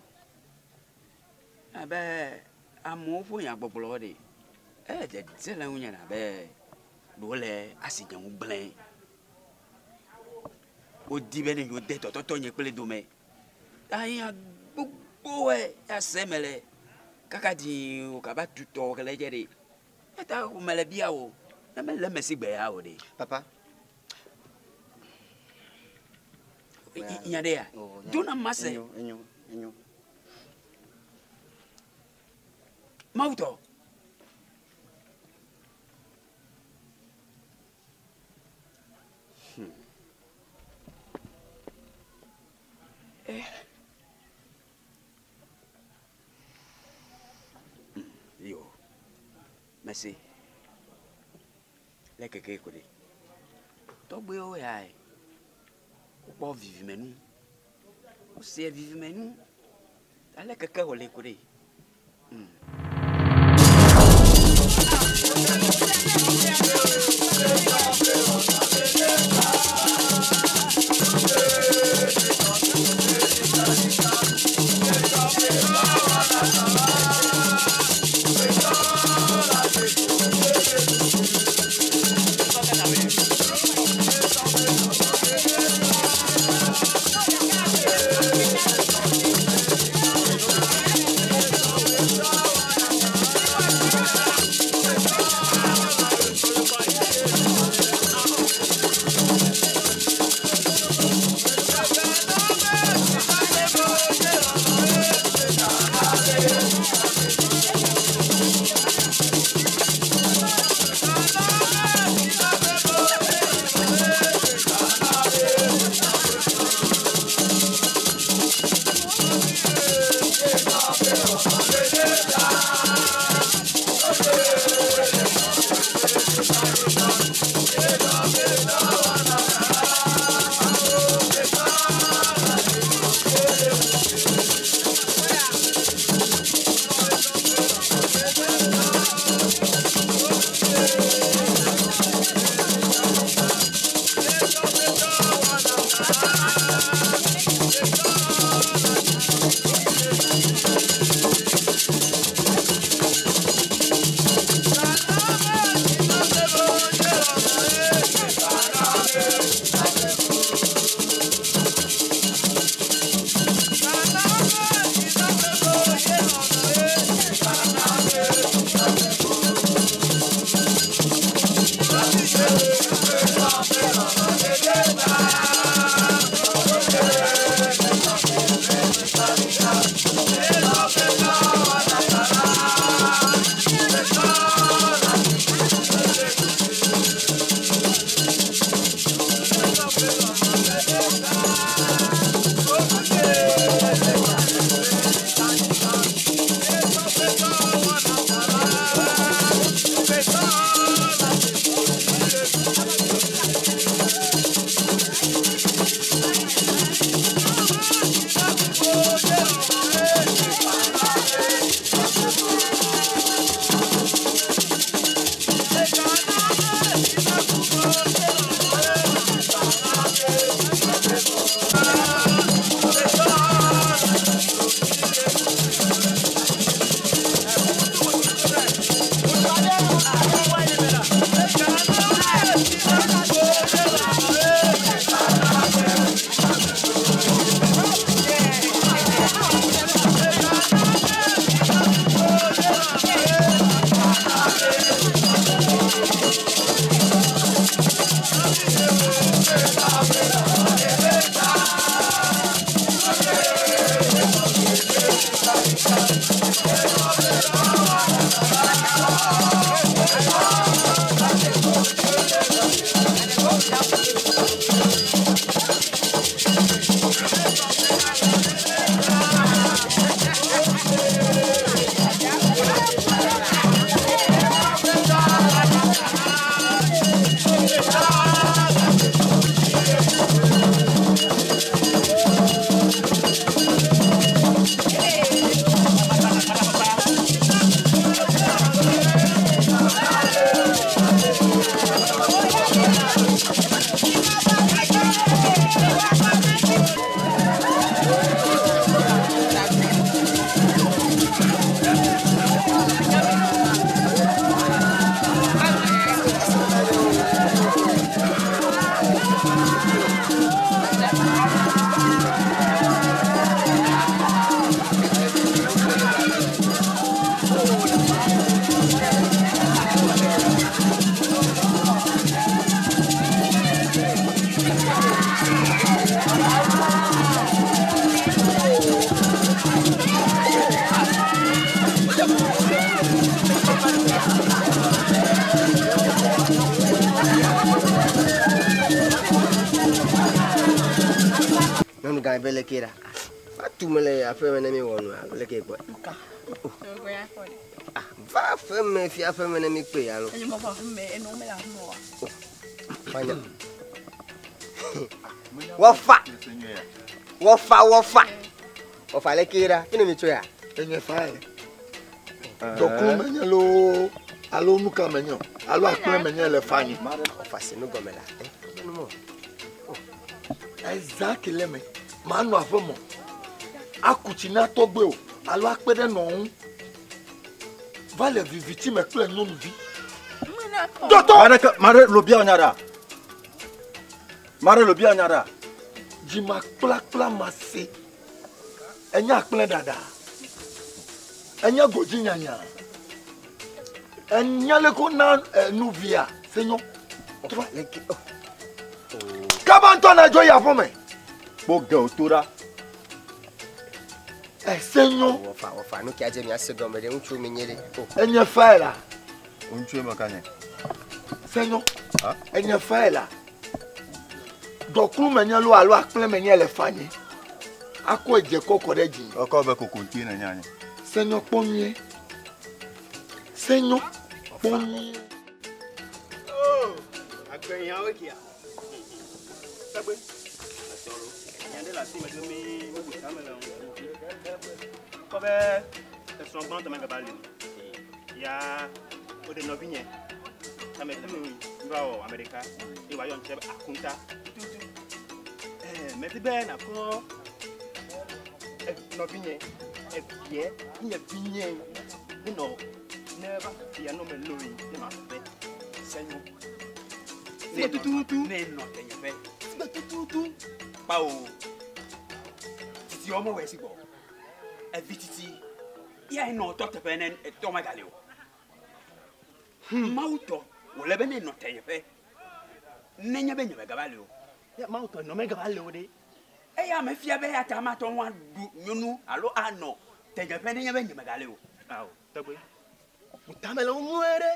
Abe amewo ƒe nyagbɔgblɔ ɖe, ele dzedze le ŋunye abe ɖewo le asi nye ŋu gblẽ. Wodi be ne yewo de tɔtɔtɔ nye kple dome. Anya gbogboe ya se me le kaka dzi o kaba tutɔ ke le dze ɖe. Eta wo me le bia o. Ne me le mesi gbe ya o ɖe. Papa. Nya ɖe ya. Do na ma se. Enyo, enyo, enyo. Mawu tɔ. Yo. Merci. Le keke ko ɖe. Tɔgbewo ya ye. Wokpɔ vivimenu. Wose vivimenu. Ale keke wòle ko ɖe. Nyɔnu gã be leke ɖa. Va tu me le aƒe me ne mi wɔ nua alo leke gbɔ. Va aƒe me fia aƒe me ne mi kpe alo. Fanya. Wɔfa. Wɔfa wɔfa. Wɔfa leke ɖa. Fi ne mi tso ya. Enye fa ye. Dɔklu menye loo alo nuka menye o alo akplẽ menye le fa nye. Wɔfa se nu gɔme la. Eza ke le me manɔ aƒe me aku tsi na tɔgbe o alo akpe ɖe nɔ ŋu va le viviti me kple nyɔnuvi. Dɔtɔ. Maɖeke maɖe lobia nya ɖa. Maɖe lobia nya ɖa. Dzima kplakpla ma se. Enya akplẽ ɖaɖa. Enya godzi nyanya. Enya le ko na nuvia senyo. Trɔ leke. Kaba ŋutɔ na dzo yi aƒe me. Kpɔ ge wòto ɖa. Esenyo. Wɔfa wɔfa nu kia dze miase gɔme ɖe ŋutsu mi nye ɖe. Enye fae la. Ŋutsue me ka nye. Senyo. Enye fae la. Dɔklu menye lo alo akplẽ menye le fa nye. Akɔ edze kɔkɔ ɖe dzi. Ɔkɔ be kokonte ne nya nye. Senyo kpɔ nyuie. Senyo kpɔ nyuie. Agbenyawo kia. Tagbe. Nya ɖe le asi me ke mi mi bu tame le ŋu. Kɔ be esrɔ̃ gbãtɔ megava li o. Ya woɖe nɔvinye. Ame fi mi va wɔ ame ɖeka eye wòayɔ ŋtsɛ be akunta. Tutu. Ɛɛ medi be nakɔ nɔvinye evie nye vinye nenɔ ne va fia nɔ me loyi ne ma fe senyo. Ne tututu. Ne nɔ tenyeƒe. Sigbe tututu. Kpawo. Titi wɔmɔ wɔ esi gbɔ. Evi titi. Ya nɔ tɔ teƒe ne tɔ megali o. Mawu tɔ wòle be ne nɔ tenyeƒe. Nenye be nye megava li o. Ya Mawu tɔ nɔ megava li o ɖe. Eya mefia be ya ta matɔ ŋu aɖu nyɔnu alo anɔ tenyeƒe nenye be nye megali o. Awo tɔgbe. Butame le ŋu nyuie ɖe.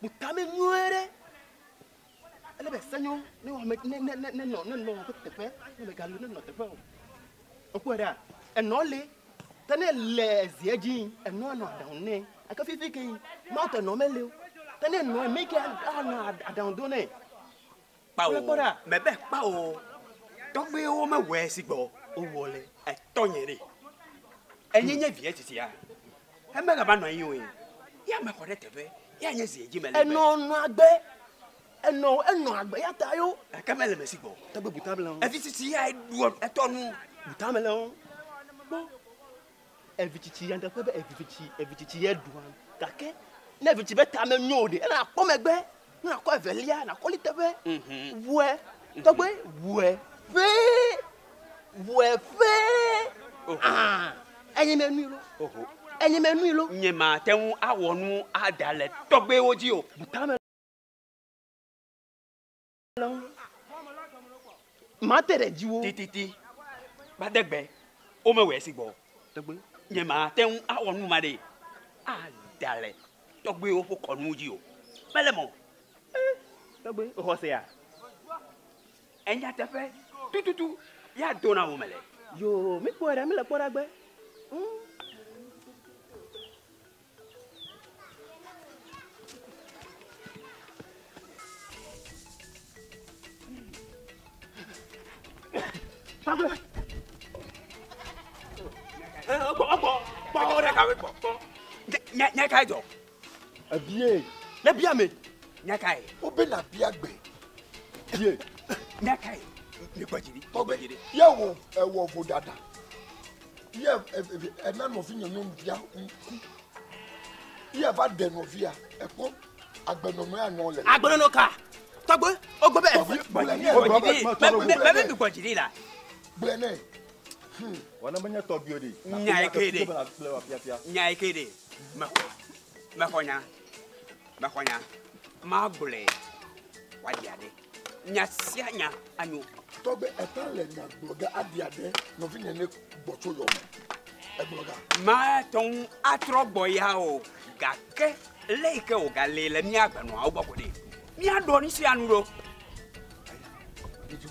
Butame nyuie ɖe. Ele be senyo ne wɔ ne ne ne ne nɔ ne nɔ ƒe teƒe ne megali ne nɔ teƒe o. Okpɔe ɖa enɔ le te ne le zie dzi enɔ nɔ aɖaŋu nɛ ake fifi ke yi Mawu tɔ nɔ mele o te ne nɔ eme ke anɔ aɖaŋu do nɛ. Kpawo Kpɔ ɖa. mebe kpawo tɔgbewo mewɔe si gbɔ. Wowɔ le. Etɔnye ɖe. Enye nye vie titia. Emegava nɔ anyi o ye. Ya mexɔ ɖe teƒe. Ya nye zie dzi mele. Enɔ nɔ agbe. Enɔ enɔ agbe ya ta yo. Gake mele me si gbɔ. Tɔgbe butame le ŋu. Evi titi ya ɖu etɔ nu. Butame le ŋu. Kpɔ evi tsitsi ya teƒe be evi tsitsi evi tsitsi ye ɖua gake ne evi tsitsi be tame nyo o ɖe ena akpɔ megbe ne nakɔ evelia nakɔ li teƒe. Ʋue tɔgbe ʋue ƒee ʋue ƒee. Aa enye me nui lo. Enye me nui lo. Nye ma te ŋu awɔ nu ada le tɔgbewo dzi o. Butame le ŋu. Mate ɖe dziwo. Tititi. Gbadegbe. Womewɔe si gbɔ. Tɔgbe. Nye mate ŋu awɔ nu ma ɖe. Ada le tɔgbuiwo ƒe kɔnu dzi o. Mele mɔ. Tɔgbe, exɔ sea? Enyateƒe tututu ya do na wo me le. Yo, mi kpɔe ɖa, mi le kpɔ ɖa gbe. Tɔgbe. Kpɔ kpɔ kpɔ ɖe ka kpɔ kpɔ. Nya nya kae dzɔ? Ebie. Ne bia me. Nya kae? Wobe na bia gbe. Bie. Nya kae? Mi gbɔ dzi ɖi. Tɔgbe ye wɔ ewɔ vodada. Ye ena nɔvi nye nyɔnuvia ku. Ye va ɖe nɔvia ekpɔ agbenɔnɔ ya nɔ le. Agbenɔnɔ ka? Tɔgbe, wogbe be evi. Gbɔ dzi ɖi. Mɛ mɛ mi gbɔ dzi ɖi la. Gblẽ nɛ. Wɔna menye tɔgbuiwo ɖe. Nya yi ke ɖe. Nya yi ke ɖe. Mexɔ mexɔ nya. Mexɔ nya. Magblɔe wòaɖi aɖe. Nya sia nya anyo. Tɔgbe eta le nya gblɔ ge aɖi aɖe nɔvi nye ne gbɔ tso yɔ me. Egblɔ ga. Mate ŋu atrɔ gbɔ ya o gake le yi ke wògale le mía agbenɔawo gbɔ ko ɖe. Míaɖɔ nu sia nu ɖo. Midzo.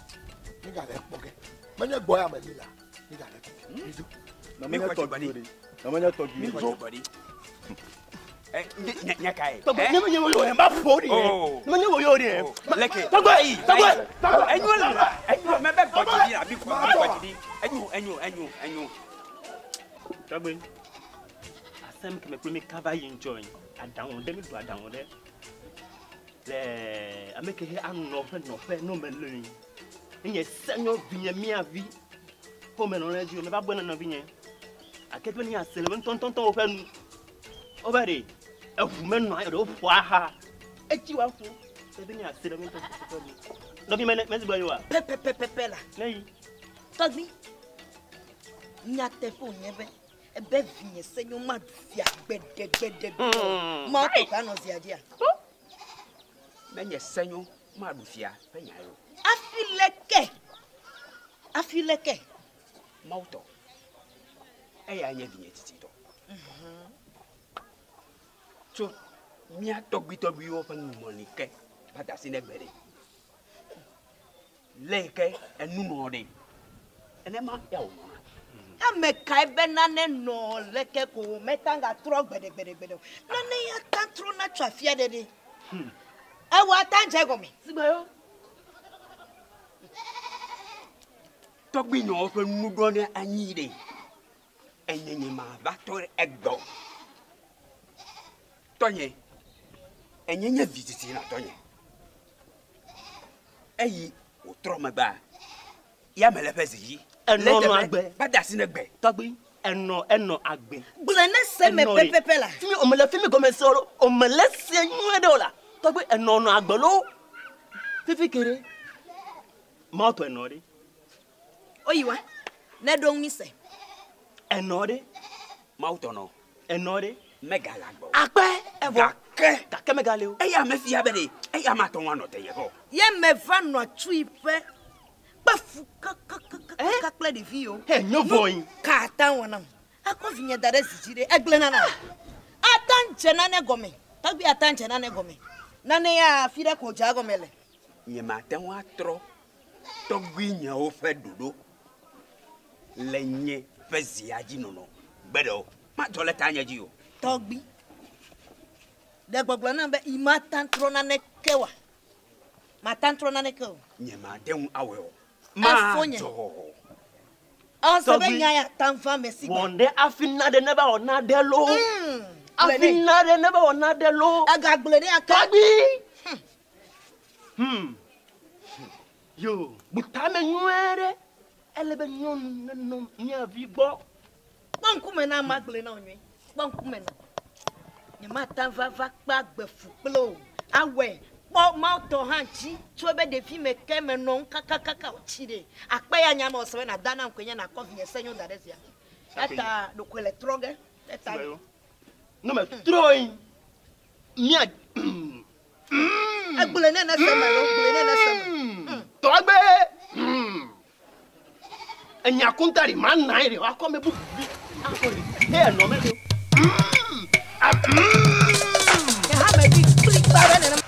Mi gale kpɔ ge. Menye gbɔ ya me li la. Mi gale kpɔ ge. Midzo. Na menye tɔgbuiwo ɖe. Na menye tɔgbuiwo Mi ɖe. gbɔ dzi ɖi. Nya kae? Tɔgbe, ne menye wo yɔ ba ƒo ɖi. Ne menye wo yɔ ɖi. Leke. Tɔgbe, tɔgbe, tɔgbe. Enyo le enyo mɛ bɛ gbɔ dzi ɖi la mi gbɔ dzi ɖi. Enyo enyo enyo enyo. Tɔgbe, asɛm keme kple mi kaba yi ŋdzɔ yi. Aɖaŋu ɖe mi ɖo aɖaŋu ɖe. Le ame ke he anɔ ƒe nɔƒe no me le yi. Enye senyo vinye mia vi. Xɔme nɔ le dzi o, me va gbɔ na nɔvinye. Ake be ne ase le be ŋutɔŋutɔŋutɔ woƒe nu. Wobe ɖe eʋu menɔ anyi ɖe woƒo aha. Etsi wa ƒo. Ebe ne ase le be ŋutɔŋutɔ ƒe nu. Nɔvi me ne mezi gblɔ yi wa. Pɛpɛpɛpɛ la. Ne yi. Tɔgbi, nyateƒe wònye be ebe vinye senyo maɖu fia gbeɖegbeɖegbe. Mawu tɔ ka nɔ zia dzia? Menye senyo maɖu fia ƒe nya ye o. Afi leke. Afi leke. Mawu tɔ. Eya nye vinye tsitsitɔ. Tso mía tɔgbuitɔgbuiwo ƒe ŋɔli ke va da asi ne gbe ɖe. Le yi ke enu nɔ ɖe. Enema ya wònɔna. Ame kae be nane nɔ leke ko meta gatrɔ gbeɖegbeɖegbeɖe o. Nane ya ta trɔ na tso afia ɖe ɖe. Ewɔ ata dze gɔme. Sigba yo. Tɔgbuinɔwo ƒe nuɖɔɖe anyi ɖe. Enye nye ma va tɔ ɖe egbɔ. Tɔnye, enye nye vi tsitsi na tɔnye. Eyi wòtrɔ megbea, ya me le ƒe zi dzi. Enɔ nɔ agbe. Va da asi ne gbe. Tɔgbi, enɔ enɔ agbe. Gblẽ ne se me Enɔ ɖe. pɛpɛpɛ la. Fimi ome le fimi gɔme se o lo, ome le se nyuie ɖe o la. Tɔgbi enɔ nɔ agbe lo. Fifi ke ɖe. Mawu tɔ enɔ ɖe. Oyi wa, ne ɖo ŋu se. Enɔ ɖe. Mawu tɔ nɔ. Enɔ ɖe. Megale agbe o. Akpe evɔ. Gake. Gake megale o. Eya me fia be ɖe, eya ma tɔ ŋu anɔ te yeƒe o. Ye me va nɔ atsu ƒe kpe fu kakakakaka kple ɖevi yiwo. He nyo vɔ yi. Ka ata wɔ nam. Akɔ vinye da ɖe zi dzi ɖe egblẽ nana. Ata ŋdze nane gɔme. Tɔgbi ata ŋdze nane gɔme. Nane ya afi ɖe ko dza gɔme le. Nye mate ŋu atrɔ tɔgbuinyewo ƒe ɖoɖo le nye ƒe zia dzi nɔnɔ gbe ɖe o. Madzɔ le tanye dzi o. Tɔgbi. Ɖe gbɔgblɔ nam be yi mata trɔ naneke wa. Mata trɔ naneke o. Nye mate ŋu awɔe o. Efo nye. Madzɔ. Ɔsɛ be Tɔgbi. nya ya ta va me si gbe. Wɔn ɖe afi na ɖe ne va wɔ na ɖe lo. Afi na ɖe ne va wɔ na ɖe lo. Egagblẽ ɖe ake. Tɔgbi. Yo, butame nyuie ɖe. Ele be nyɔnu nenɔ mía vi gbɔ. Kpɔ ŋkume na ama gblẽ na wo nyuie. Kpɔ ŋkume na. Nye mata va va kpe agbe fu kple o. Awɔe. Kpɔ Mawu tɔ hã dzi tso ebe ɖevi me ke me nɔ ŋu kakakaka wòtsi ɖe. Akpe ya nya me wòsɔ be nàda nam koe nye nakɔ vinye senyo da ɖe zia. Eta ɖokoe le trɔ ge. Eta. Ne me trɔ yi. Mía. Egblẽ ne ne se me lo. Gblẽ ne ne se me. Tɔgbe. Enya kunta ɖi ma na ye ɖe wakɔ me bubu bi. Akɔ ɖi. He enɔ me ɖo. Nye hã meɖi kplikpa ɖe nenema.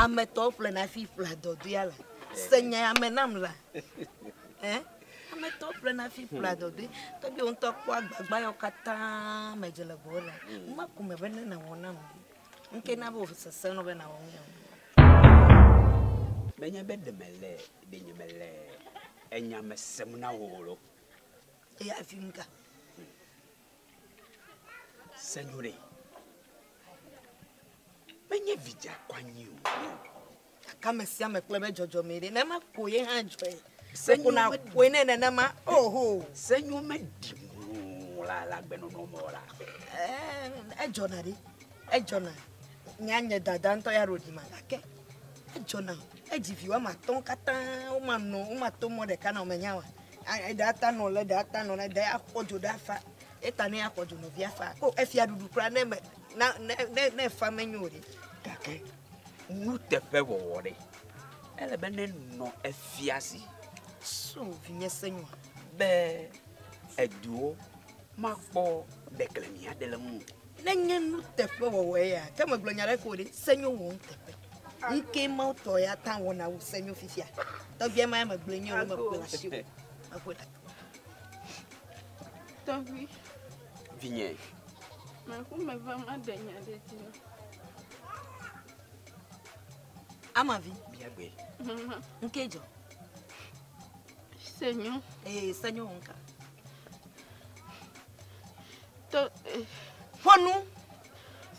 Ame tɔwo ƒlena hafi ƒlea dɔdoea la. Se nya ya me nam la. Ɛ? Ame tɔwo ƒlena hafi ƒlea dɔdoe. Tɔgbi wo ŋutɔ kpɔ agbagba yawo katã me dze le gbɔwò la. Maku me be ne nawɔ nam ɖe. Ŋke na be wò sese nɔ be nawɔ nu ya. Menye be ɖe mele ɖe nye mele enya me sem na wò o lo. Eya hafi ŋka. Senyo ɖe. Menye vidza kɔ anyi o. Gake ame sia ame kple be dzɔdzɔme ɖe. Ne ma ko ye hã dzɔe. Senyo na koe ne nenema. Oho. Senyo meɖi ŋu la le agbenɔnɔ me o la. Edzɔna ɖe. Edzɔna. Nya nye dada ŋutɔ ya ɖo ɖi ma gake edzɔna. Edzi vi woame atɔ̃ katã womanɔ womato mɔ ɖeka na wo menya wa. Eɖe ata nɔ le, eɖe ata nɔ le, eɖe axɔ dzo ɖe afa. Eta ne axɔ dzo nɔvia fa. Ko efia ɖuɖu kura ne me na ne ne ne fa menyo o ɖe. Gake nuteƒewɔwɔ ɖe ele be ne nɔ efia si. So vinye senyoa. Be eduwo makpɔ ɖeklemi aɖe le ŋu. Ne nye nuteƒewɔwɔ ya ke megblɔ nya ɖe ko ɖe senyo wɔ nuteƒe. Nke mawu tɔ ya ta wɔna wu senyo fifia. Tɔgbia ma ya megblɔ nye o mekpe le asi o. Meƒoe ɖa. Tɔgbi. Vinye. Meku meva ma ɖe nya ɖe dzi na. Amavi. Biagbe. Mama. Nke dzɔ. Senyo. Ee, senyo nka. Tɔ. Ƒonu.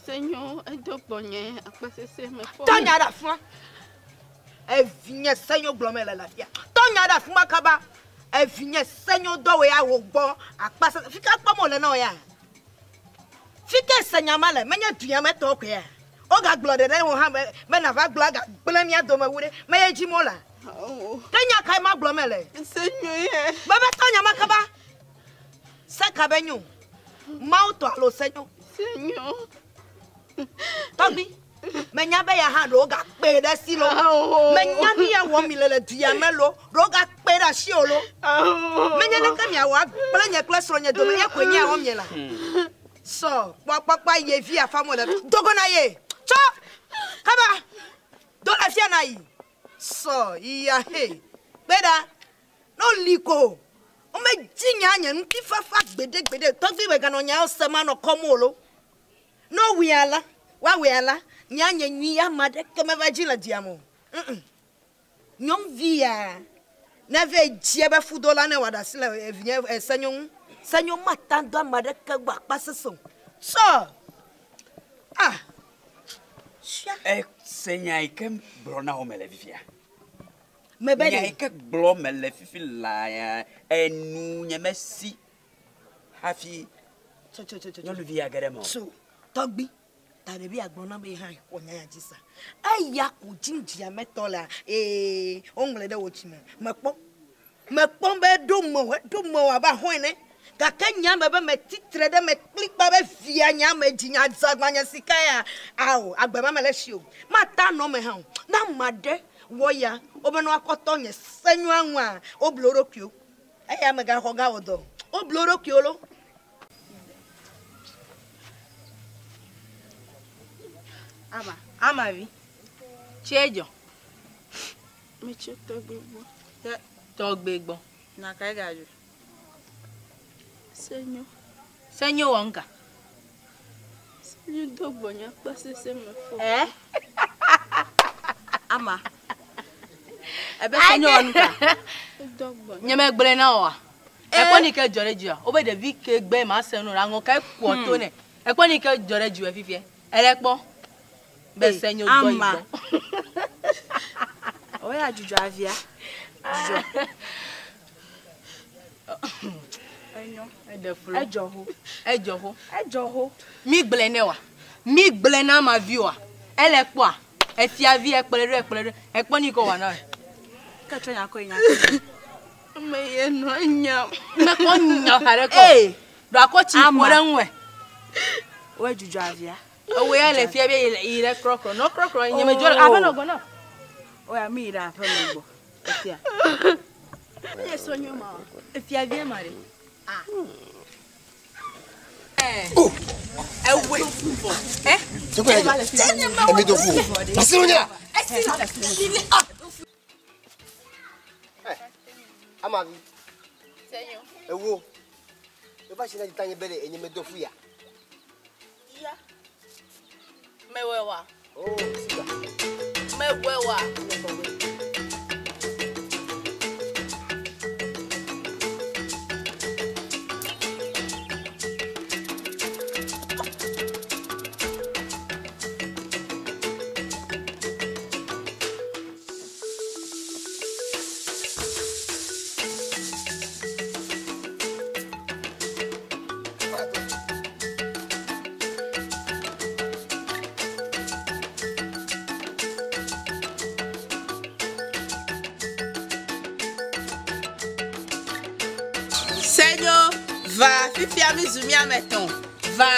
Senyo edo gbɔnye akpasese me fɔ. Tɔnya ɖe afima. Evinye senyo gblɔ me le le afia. Tɔnya ɖe afima kaba. Evinye senyo dɔwɔ ya wò gbɔ akpasese. Fika kpɔm wòle na wò ya? Fike senya ma le menye duya me tɔ koe wogagblɔ ɖe ɖe wò hã be nava gblɔ agagblẽ mía dome wu ɖe meye dzi mo la. Ke nya kae ma gblɔ me le? Senyo ye. Bebe tɔnya ma kaba. Se ka be nyo? Mawu tɔ alo senyo? Senyo. Tɔgbi. Menya be ya hã ɖewo gakpe ɖe si lo. Menya nu ya wɔm mi le le duya me lo. Ɖewo gakpe ɖe asi o lo. Menye leke miawɔ agblẽ nye kple srɔ̃nye dome ye koe nye ya wɔm nye la. Sɔ kpɔkpɔkpɔ ye vi afa mo le dogo na ye. Tsɔ kaba do le fia na yi. Sɔ iya he. Kpe ɖa. No li ko. Womedzi nya nye ŋutifafa gbeɖegbeɖe. Tɔgbi meganɔ nyawo sem anɔ kɔm o lo. No wui ala, woawɔe ala, nya nye nyui ame aɖeke meva dzi le dua me o. Nyɔnuvi ya neve dzi ebe fudo la ne wòaɖe asi le evinye senyo ŋu. Senyo mata do ame aɖeke gbɔ akpa sese o. Sɔ! Ah! Sia. Senya yi ke gblɔ na wo me le fifia. Mebe Nya ɖe. yi ke gblɔ me le fifi la ya enu nye mesi hafi Tso tso tso tso. nyɔnuvi ya ge ɖe me o. Tso tɔgbi. Ta ɖevi agblɔ na be hã wɔ nya ya dzi sa. Eya ko dzi me tɔ la ee woŋlɔe ɖe wò dzime. Mekpɔ. Mekpɔ be ɖo me o, eɖo me o abe ahɔ̃ ene. Gake nya me be metitre ɖe me kplikpa be via nya me dzi nya zagbanye sika ya. Ao, agbe ma me le si o. Mata nɔ me hã o. Na ame aɖe wɔ ya, wobe ne woakɔtɔ nye senyoa ŋua, woblo wo ɖokuiwo. Eya megaxɔ ga wɔ dɔ. Woblo wo ɖokuiwo lo. Ama. Ama vi. Tsie dzɔ. Metso tɔgbe gbɔ. Tɔgbe gbɔ. Na kae gadzɔ? Senyo. Senyo wɔ nka. Senyo do gbɔnye akpasese me fɔ. Eh? Ama. Ebe senyo wɔ nka. Edo gbɔnye. Nye megblɔe na woa. Ekpɔ ni ke dzɔ ɖe dzia. Wobe ɖevi ke gbe ma se nu la ŋɔ ke kɔ to ne. Ekpɔ ni ke dzɔ ɖe dziwɔ fifia. Ele kpɔ. Be senyo dɔ yi Ama. gbɔ. Oya dzudzɔ avia. Dzudzɔ. Enyo. Eɖe flu. Edzɔ ho. Edzɔ ho. Edzɔ ho. Mi gblɔe ne wa. Mi gblɔe na ma vi wa. Ele kpɔa. Efia vi ekplɔe ɖo ekplɔe ɖo. Ekpɔ ni ko wa na. Ke tsɔ nya kɔ nya. Ame ye nɔ nyam. Mekpɔ nya xa ɖe kɔ. Ee. Ɖo akɔ tsi ƒo ɖe ŋue. Oya dzudzɔ avia. Ewoe ya le fia be yi le krɔkrɔ. Nɔ krɔkrɔ nye me dzo aƒe nɔ gbɔ na. Oya mi yi ɖe aƒe me gbɔ. Efia. Eye sonyo ma wa. Efia vie ma ɖe. Ah. Ewoe. Eh. Emi do fu. Asi nu nya. Amavi. Senyo. Ewo. Eva si na dzi tanye be ɖe enye medo fu ya. Ya. Mewɔe wa. Oh, sika. Mewɔe wa. Senyo, va fifia mi zu miame tɔn. Va.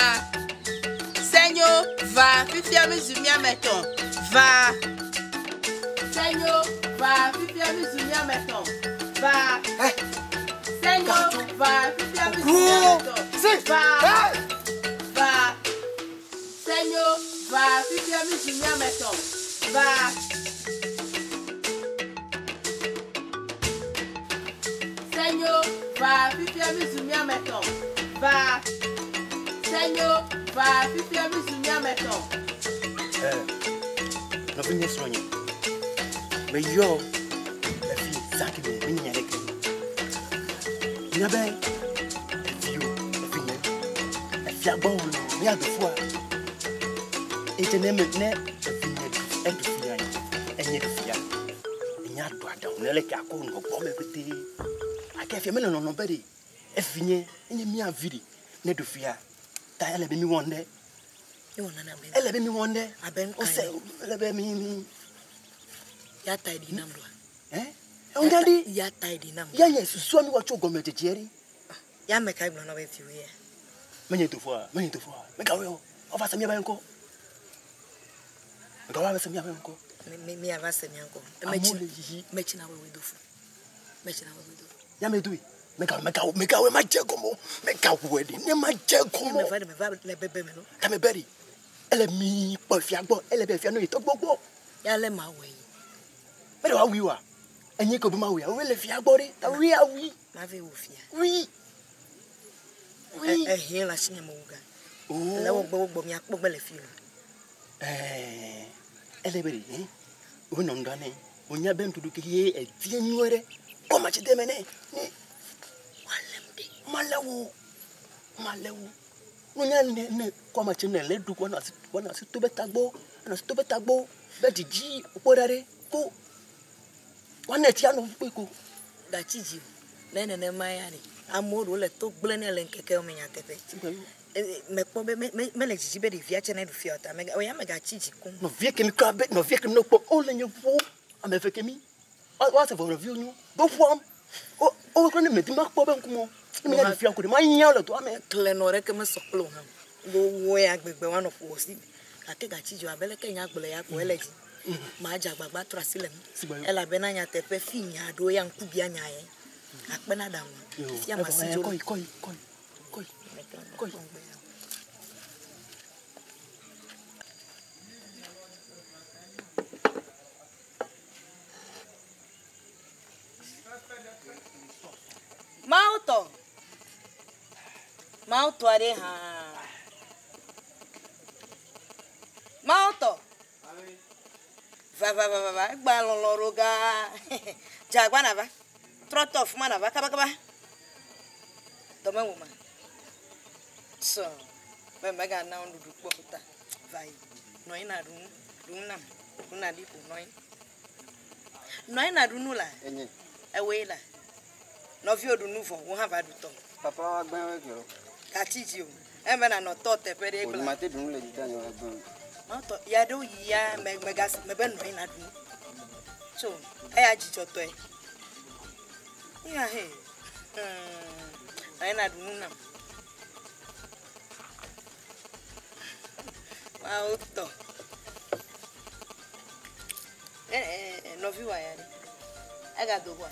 Senyo, va fifia mi zu miame tɔn. Va. Senyo, va fifia mi zu miame tɔn. Va. Senyo, va fifia mi zu miame tɔn. Va. Va. Senyo, va fifia mi zu miame tɔn. Va. Senyo, Senyo va fifia mi zu miame tɔn. Va. Senyo va fifia mi zu miame tɔn. Nɔvinye srɔ̃nye, meyɔ le fi zã ke me menye nya ɖeke. Nya be eviwo, evinye, efia gbɔ wòle mía dofua. Eye ne me ne evinye ɖu eɖu fia enye ɖu fia. Enya ɖo aɖaŋu ne leke akɔ nɔ gbɔ me petee. Ake fia mele nɔnɔ be ɖe evinye enye mía vi ɖe ne ɖu fia ta ele be mi wɔ ŋɖe. Ele be mi wɔ ŋɖe. Wose ele be mi mi. Ya ta ɖi nam ɖoa. Eh? Eŋu ɖi. Ya ta ɖi nam. Ya nye susua mi wɔ tso gɔmedzedzea ɖi. Ya me ka gblɔ na be viwo ya. Menye dofoa, menye dofoa. Megawɔe o. Woava se míaƒe ŋkɔ. Megawɔ ava se míaƒe ŋkɔ. Mi mi ava se mía ŋkɔ. Amewo le yiyi. Metsi na wewe dofo. Metsi na wewe dofo. Ya me doe. Megawɔe, megawɔe, megawɔe, madze gɔme o. Megawɔe ɖi. Ne madze gɔme o. Meva ɖe meva le bebe me no. Tame be ɖi. Ele mi kpɔ fia gbɔ. Ele be fia no yi tɔgbɔ gbɔ. Ya le ma wɔ yi. Mele wa wui wa. Enye ke be ma wui. Awi le fia gbɔ ɖe. Ta wui awi. Ma ve wò fia. Wui. Wui. Ehie le asinye me wu ga. Le wo gbɔ wo gbɔ mia kpɔ gbe le fi o. Ɛɛ, ele be ɖe, wo nɔ ŋdɔ ne, wonya be nuɖuɖu ke ye edie nyuie ɖe, kɔ matsi de me ne, ne. Malé wo, malé wo. Nunya ne ne kɔ matsi ne le ɖu wɔna asi wɔna asi to be tagbɔ, wɔna asi to be tagbɔ, be dzidzi kpɔ ɖa ɖe ko. Wɔna tsi anɔ kpe ko. Gatsi dzi o. Ne nenema ya ɖe, amewo ɖewo le to gblẽ ne le ŋkekewo me nyateƒe. Mekpɔ be me me mele dzidzi be ɖevia tse ne ɖu fia o ta mega oya megatsi dzi koŋ. Nɔvie kemi kura be nɔvie kemi ne kpɔ wole nye ƒo ame eve kemi. Woase vɔ nɔviwo nyo. Ɖo ƒoam. Wo wo kura ne medi makpɔ be ŋkume o. Ne menya ɖe fia ko ɖe manya le dɔa me. Klenɔ ɖeke mesɔ kple o hã. Wo wo ya gbegbe woanɔ ƒo wò si. Gake gatsi dzi o abe leke nya gblɔ ya ko ele dzi. Madze agbagba trɔ asi le ŋu. Elabena nyateƒe fi nya ɖo ya ŋku bia nya ye. Akpe na ɖaŋu. Fifia masi dzo. Kɔyi kɔyi kɔyi kɔyi kɔyi. Mawu tɔ. Mawu tɔ aɖe hã. Mawu tɔ. Va va va va va egba lɔlɔ ɖo gaa. Dze agba nava. Trɔ tɔ fuma nava kaba kaba. Dɔme wò ma. Sɔ. Be megana nuɖuɖu kpɔ ta. Va yi. Nɔ anyi na ɖu nu. Ɖu nu nam. Ɖu na ɖi ƒo nɔ anyi. Nɔ anyi na ɖu nu la. Enye. Ewoe la. Nɔviwo ɖu nu vɔ, wo hã va ɖu tɔ. Papa wa gbɛn wɛ ke o. Gatsi dzi o. Eme na nɔ tɔ teƒe ɖe gblɔ. Mate ɖu nu le dzita nye wa gbɛn. Mawutɔ ya ɖewo yi ya me mega mebe nɔ anyi na ɖu nu. Tso eya dzidzɔtɔe. Ya he. Nɔ anyi na ɖu nu nam. Mawutɔ. Nɔvi wa ya ɖe. Egado goa.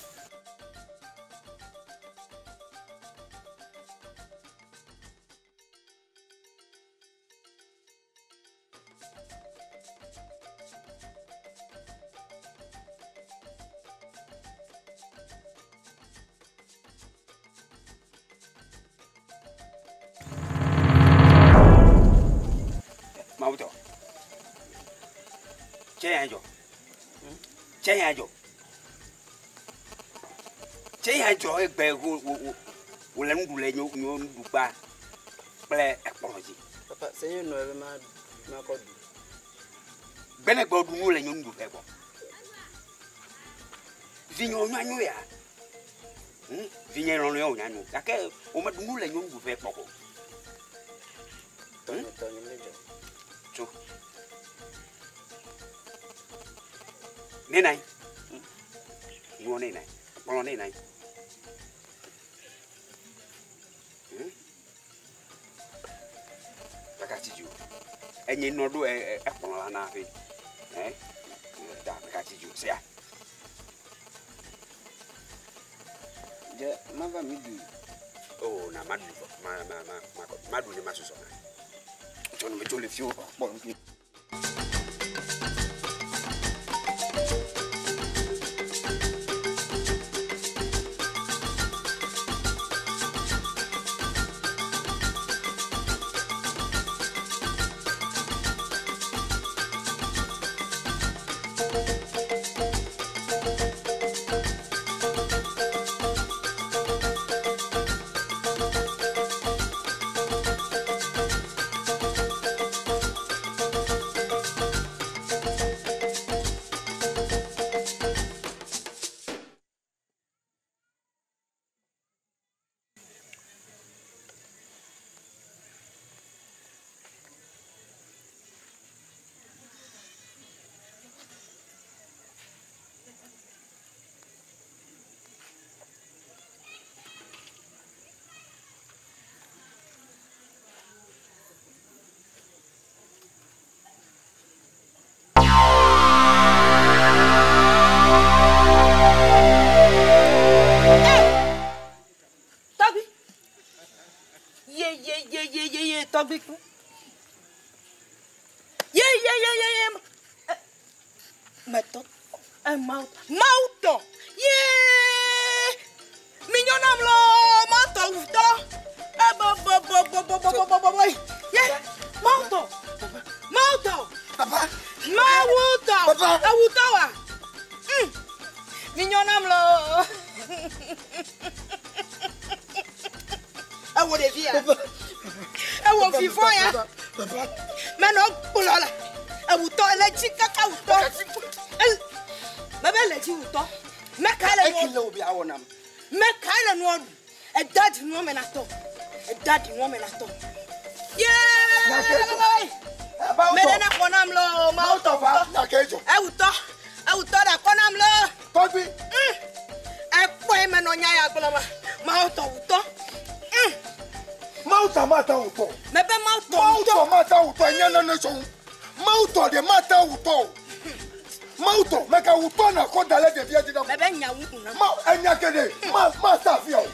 Mawutɔ. Cɛ ya dzɔ. Cɛ ya dzɔ. Cɛ ya dzɔ egbe wo wo wo wòle nuɖu le nyo nyo nuɖugba kple ekplɔ dzi. Papa, se nye nɔ ebe ma makɔ ɖu. Gbenegbe ɖu nu le nyo nuɖuƒe gbɔ. Vinye wo nyanyo ya. Vinye lɔlɔ wo nyanyo gake womeɖu nu le nyo nuɖuƒe kpɔ ko. Tɔnye tɔnye me dzɔ. Tso. Nenai. Nuɔ nenai. Kplɔ nenai. Megatsi dzi o. Enye nɔ ɖo ekplɔ la na ƒe. Da megatsi dzi o sia. Dze mava mi ɖui. O na ma ɖu vɔ. Ma ma ma ma ma ɖu ne ma susɔ na. Tso ne me tso le fi o kpɔ nu. Ye ye ye ye ye ye tɔgbi ku. Ye ye ye ye ye. Metɔ. Mawu Mawu tɔ. Ye. Mi nyɔ nam lɔ Mawu tɔ wutɔ. Ebo bo bo bo bo bo bo bo bo bo. Ye Mawu tɔ. Mawu tɔ. Papa. Mawu tɔ. Papa. Ewutɔ wa. Mi nyɔ nam lɔ. Ewo ɖevi ya. Ewo vivɔ ya. Menɔ kplɔ la. Ewutɔ ele dzi kaka wutɔ. Mebe le dzi wutɔ. Meka le Eki nua. le wo bi awɔ nam. Meka le nua ɖu. Eda dzi nua me na tɔ. Eda dzi nua me na tɔ. Yeee. Mede ne xɔ nam lɔ. Mawu tɔ wutɔ. Ewutɔ. Ewutɔ ɖe akɔ nam lɔ. Tɔgbi. Ekpɔe menɔ nya ya gblɔ ma. Mawu tɔ wutɔ. Mawu tɔ ma ta wutɔ. Mebe Mawu tɔ Mawu tɔ ma ta wutɔ enye nane tsɔ ŋu. Mawu tɔ ɖe ma ta wutɔ o. Mawu tɔ meka wutɔ na kɔ da le ɖevia dzi na. Mebe nya wu na. Ma enya ke ɖe ma ma ta fia o.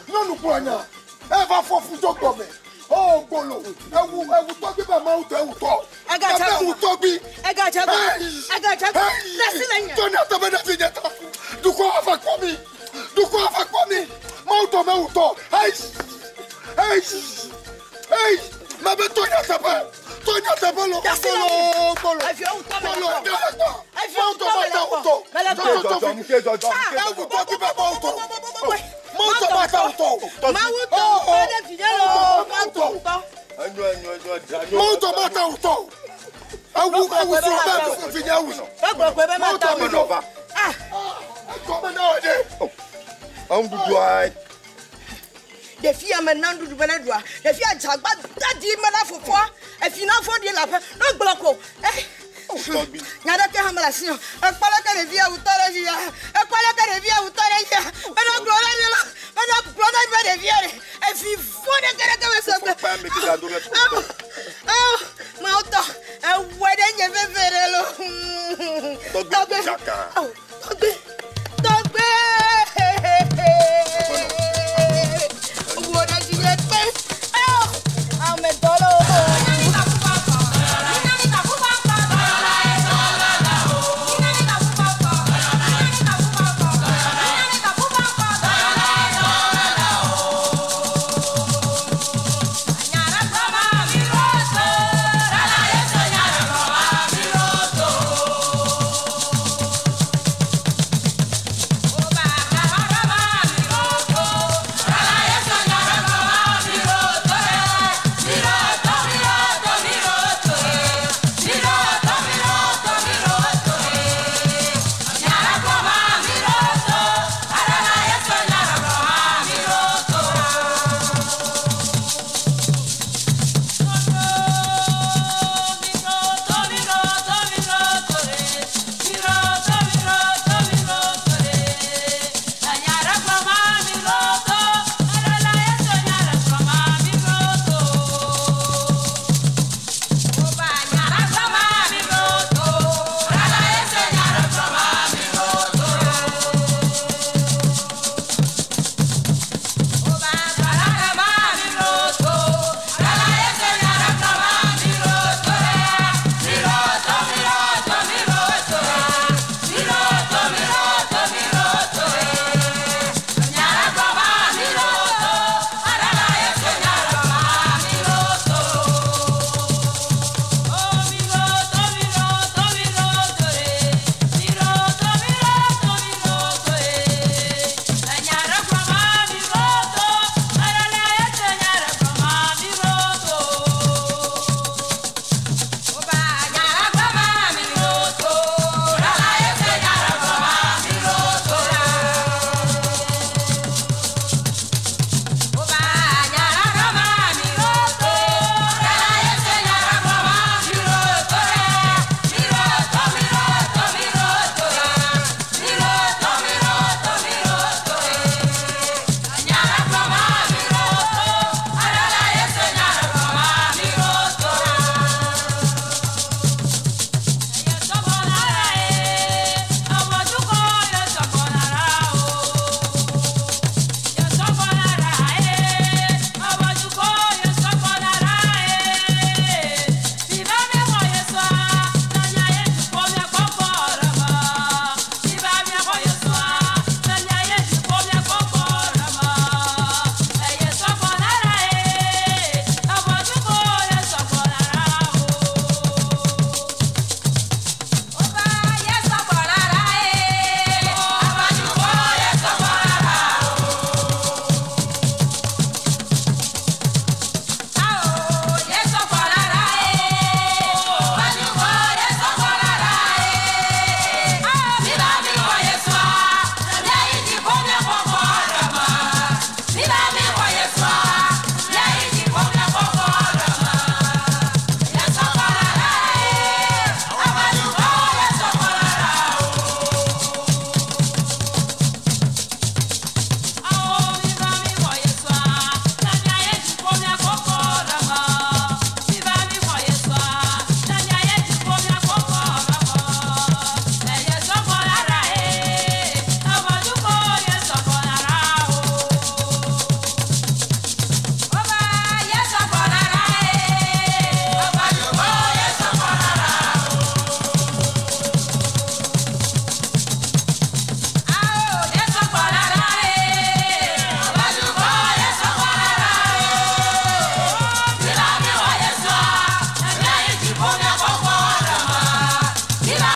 Nyɔnu kplɔ nya. Eva fɔ fu tso gbɔme. O gbolo ewu ewu tɔgbi be Mawu tɔ ewu tɔ. Egadze Ebe gɔme. ewu tɔgbi. Egadze gɔme. Egadze gɔme. Ɖe asi le nye. Tɔni atɔ be ɖevi nye ta. Dukɔ ava kpɔ mi. Dukɔ ava kpɔ mi. Mawu tɔ me wu tɔ. Ayi. Ayi. Ayi. Mebe tɔni atɔ be. Tɔni atɔ be lo. Ɖe asi le Gbolo nye. gbolo. Eviwo wutɔ me le Gbolo kpɔ. ɖe le kpɔ. Eviwo Mawu tɔ wutɔ ma me ta le wu kpɔ. tɔ. Me le kpɔ. Tɔ tɔ tɔ fi. Ewu tɔgbi be Mawu tɔ. Mawu tɔ ma ta wu tɔ. Mawu tɔ wutɔ ɖe vinye lɔ. Mawu tɔ wutɔ. Enyo enyo enyo dra Mawu tɔ ma ta wu tɔ. Ewu ewu srɔ̃ be fi nye wu. Egblɔ koe be ma Mawu ta tɔ me wutɔ. nɔ. va. Egɔme na wɔ ɖe. Eŋuɖuɖua Ɖevi ya me na nuɖuɖu be ne ɖua. Ɖevi ya dzagba dadi me na fofoa. Evi na vɔ ɖi le aƒe. Ne gblɔ ko. Eh. tɔgbi. Nya ɖeke hã mele asi o. Ekpɔ leke ɖevi ya wutɔ ɖe dzi ya. Ekpɔ leke ɖevi ya wutɔ ɖe dzi ya. Menɔ gblɔ na mi la. Menɔ gblɔ na mi be ɖevi ya ɖe. Evi vɔ ɖeke ɖeke me se gbe. Kpɛ mi ti da do ɖe.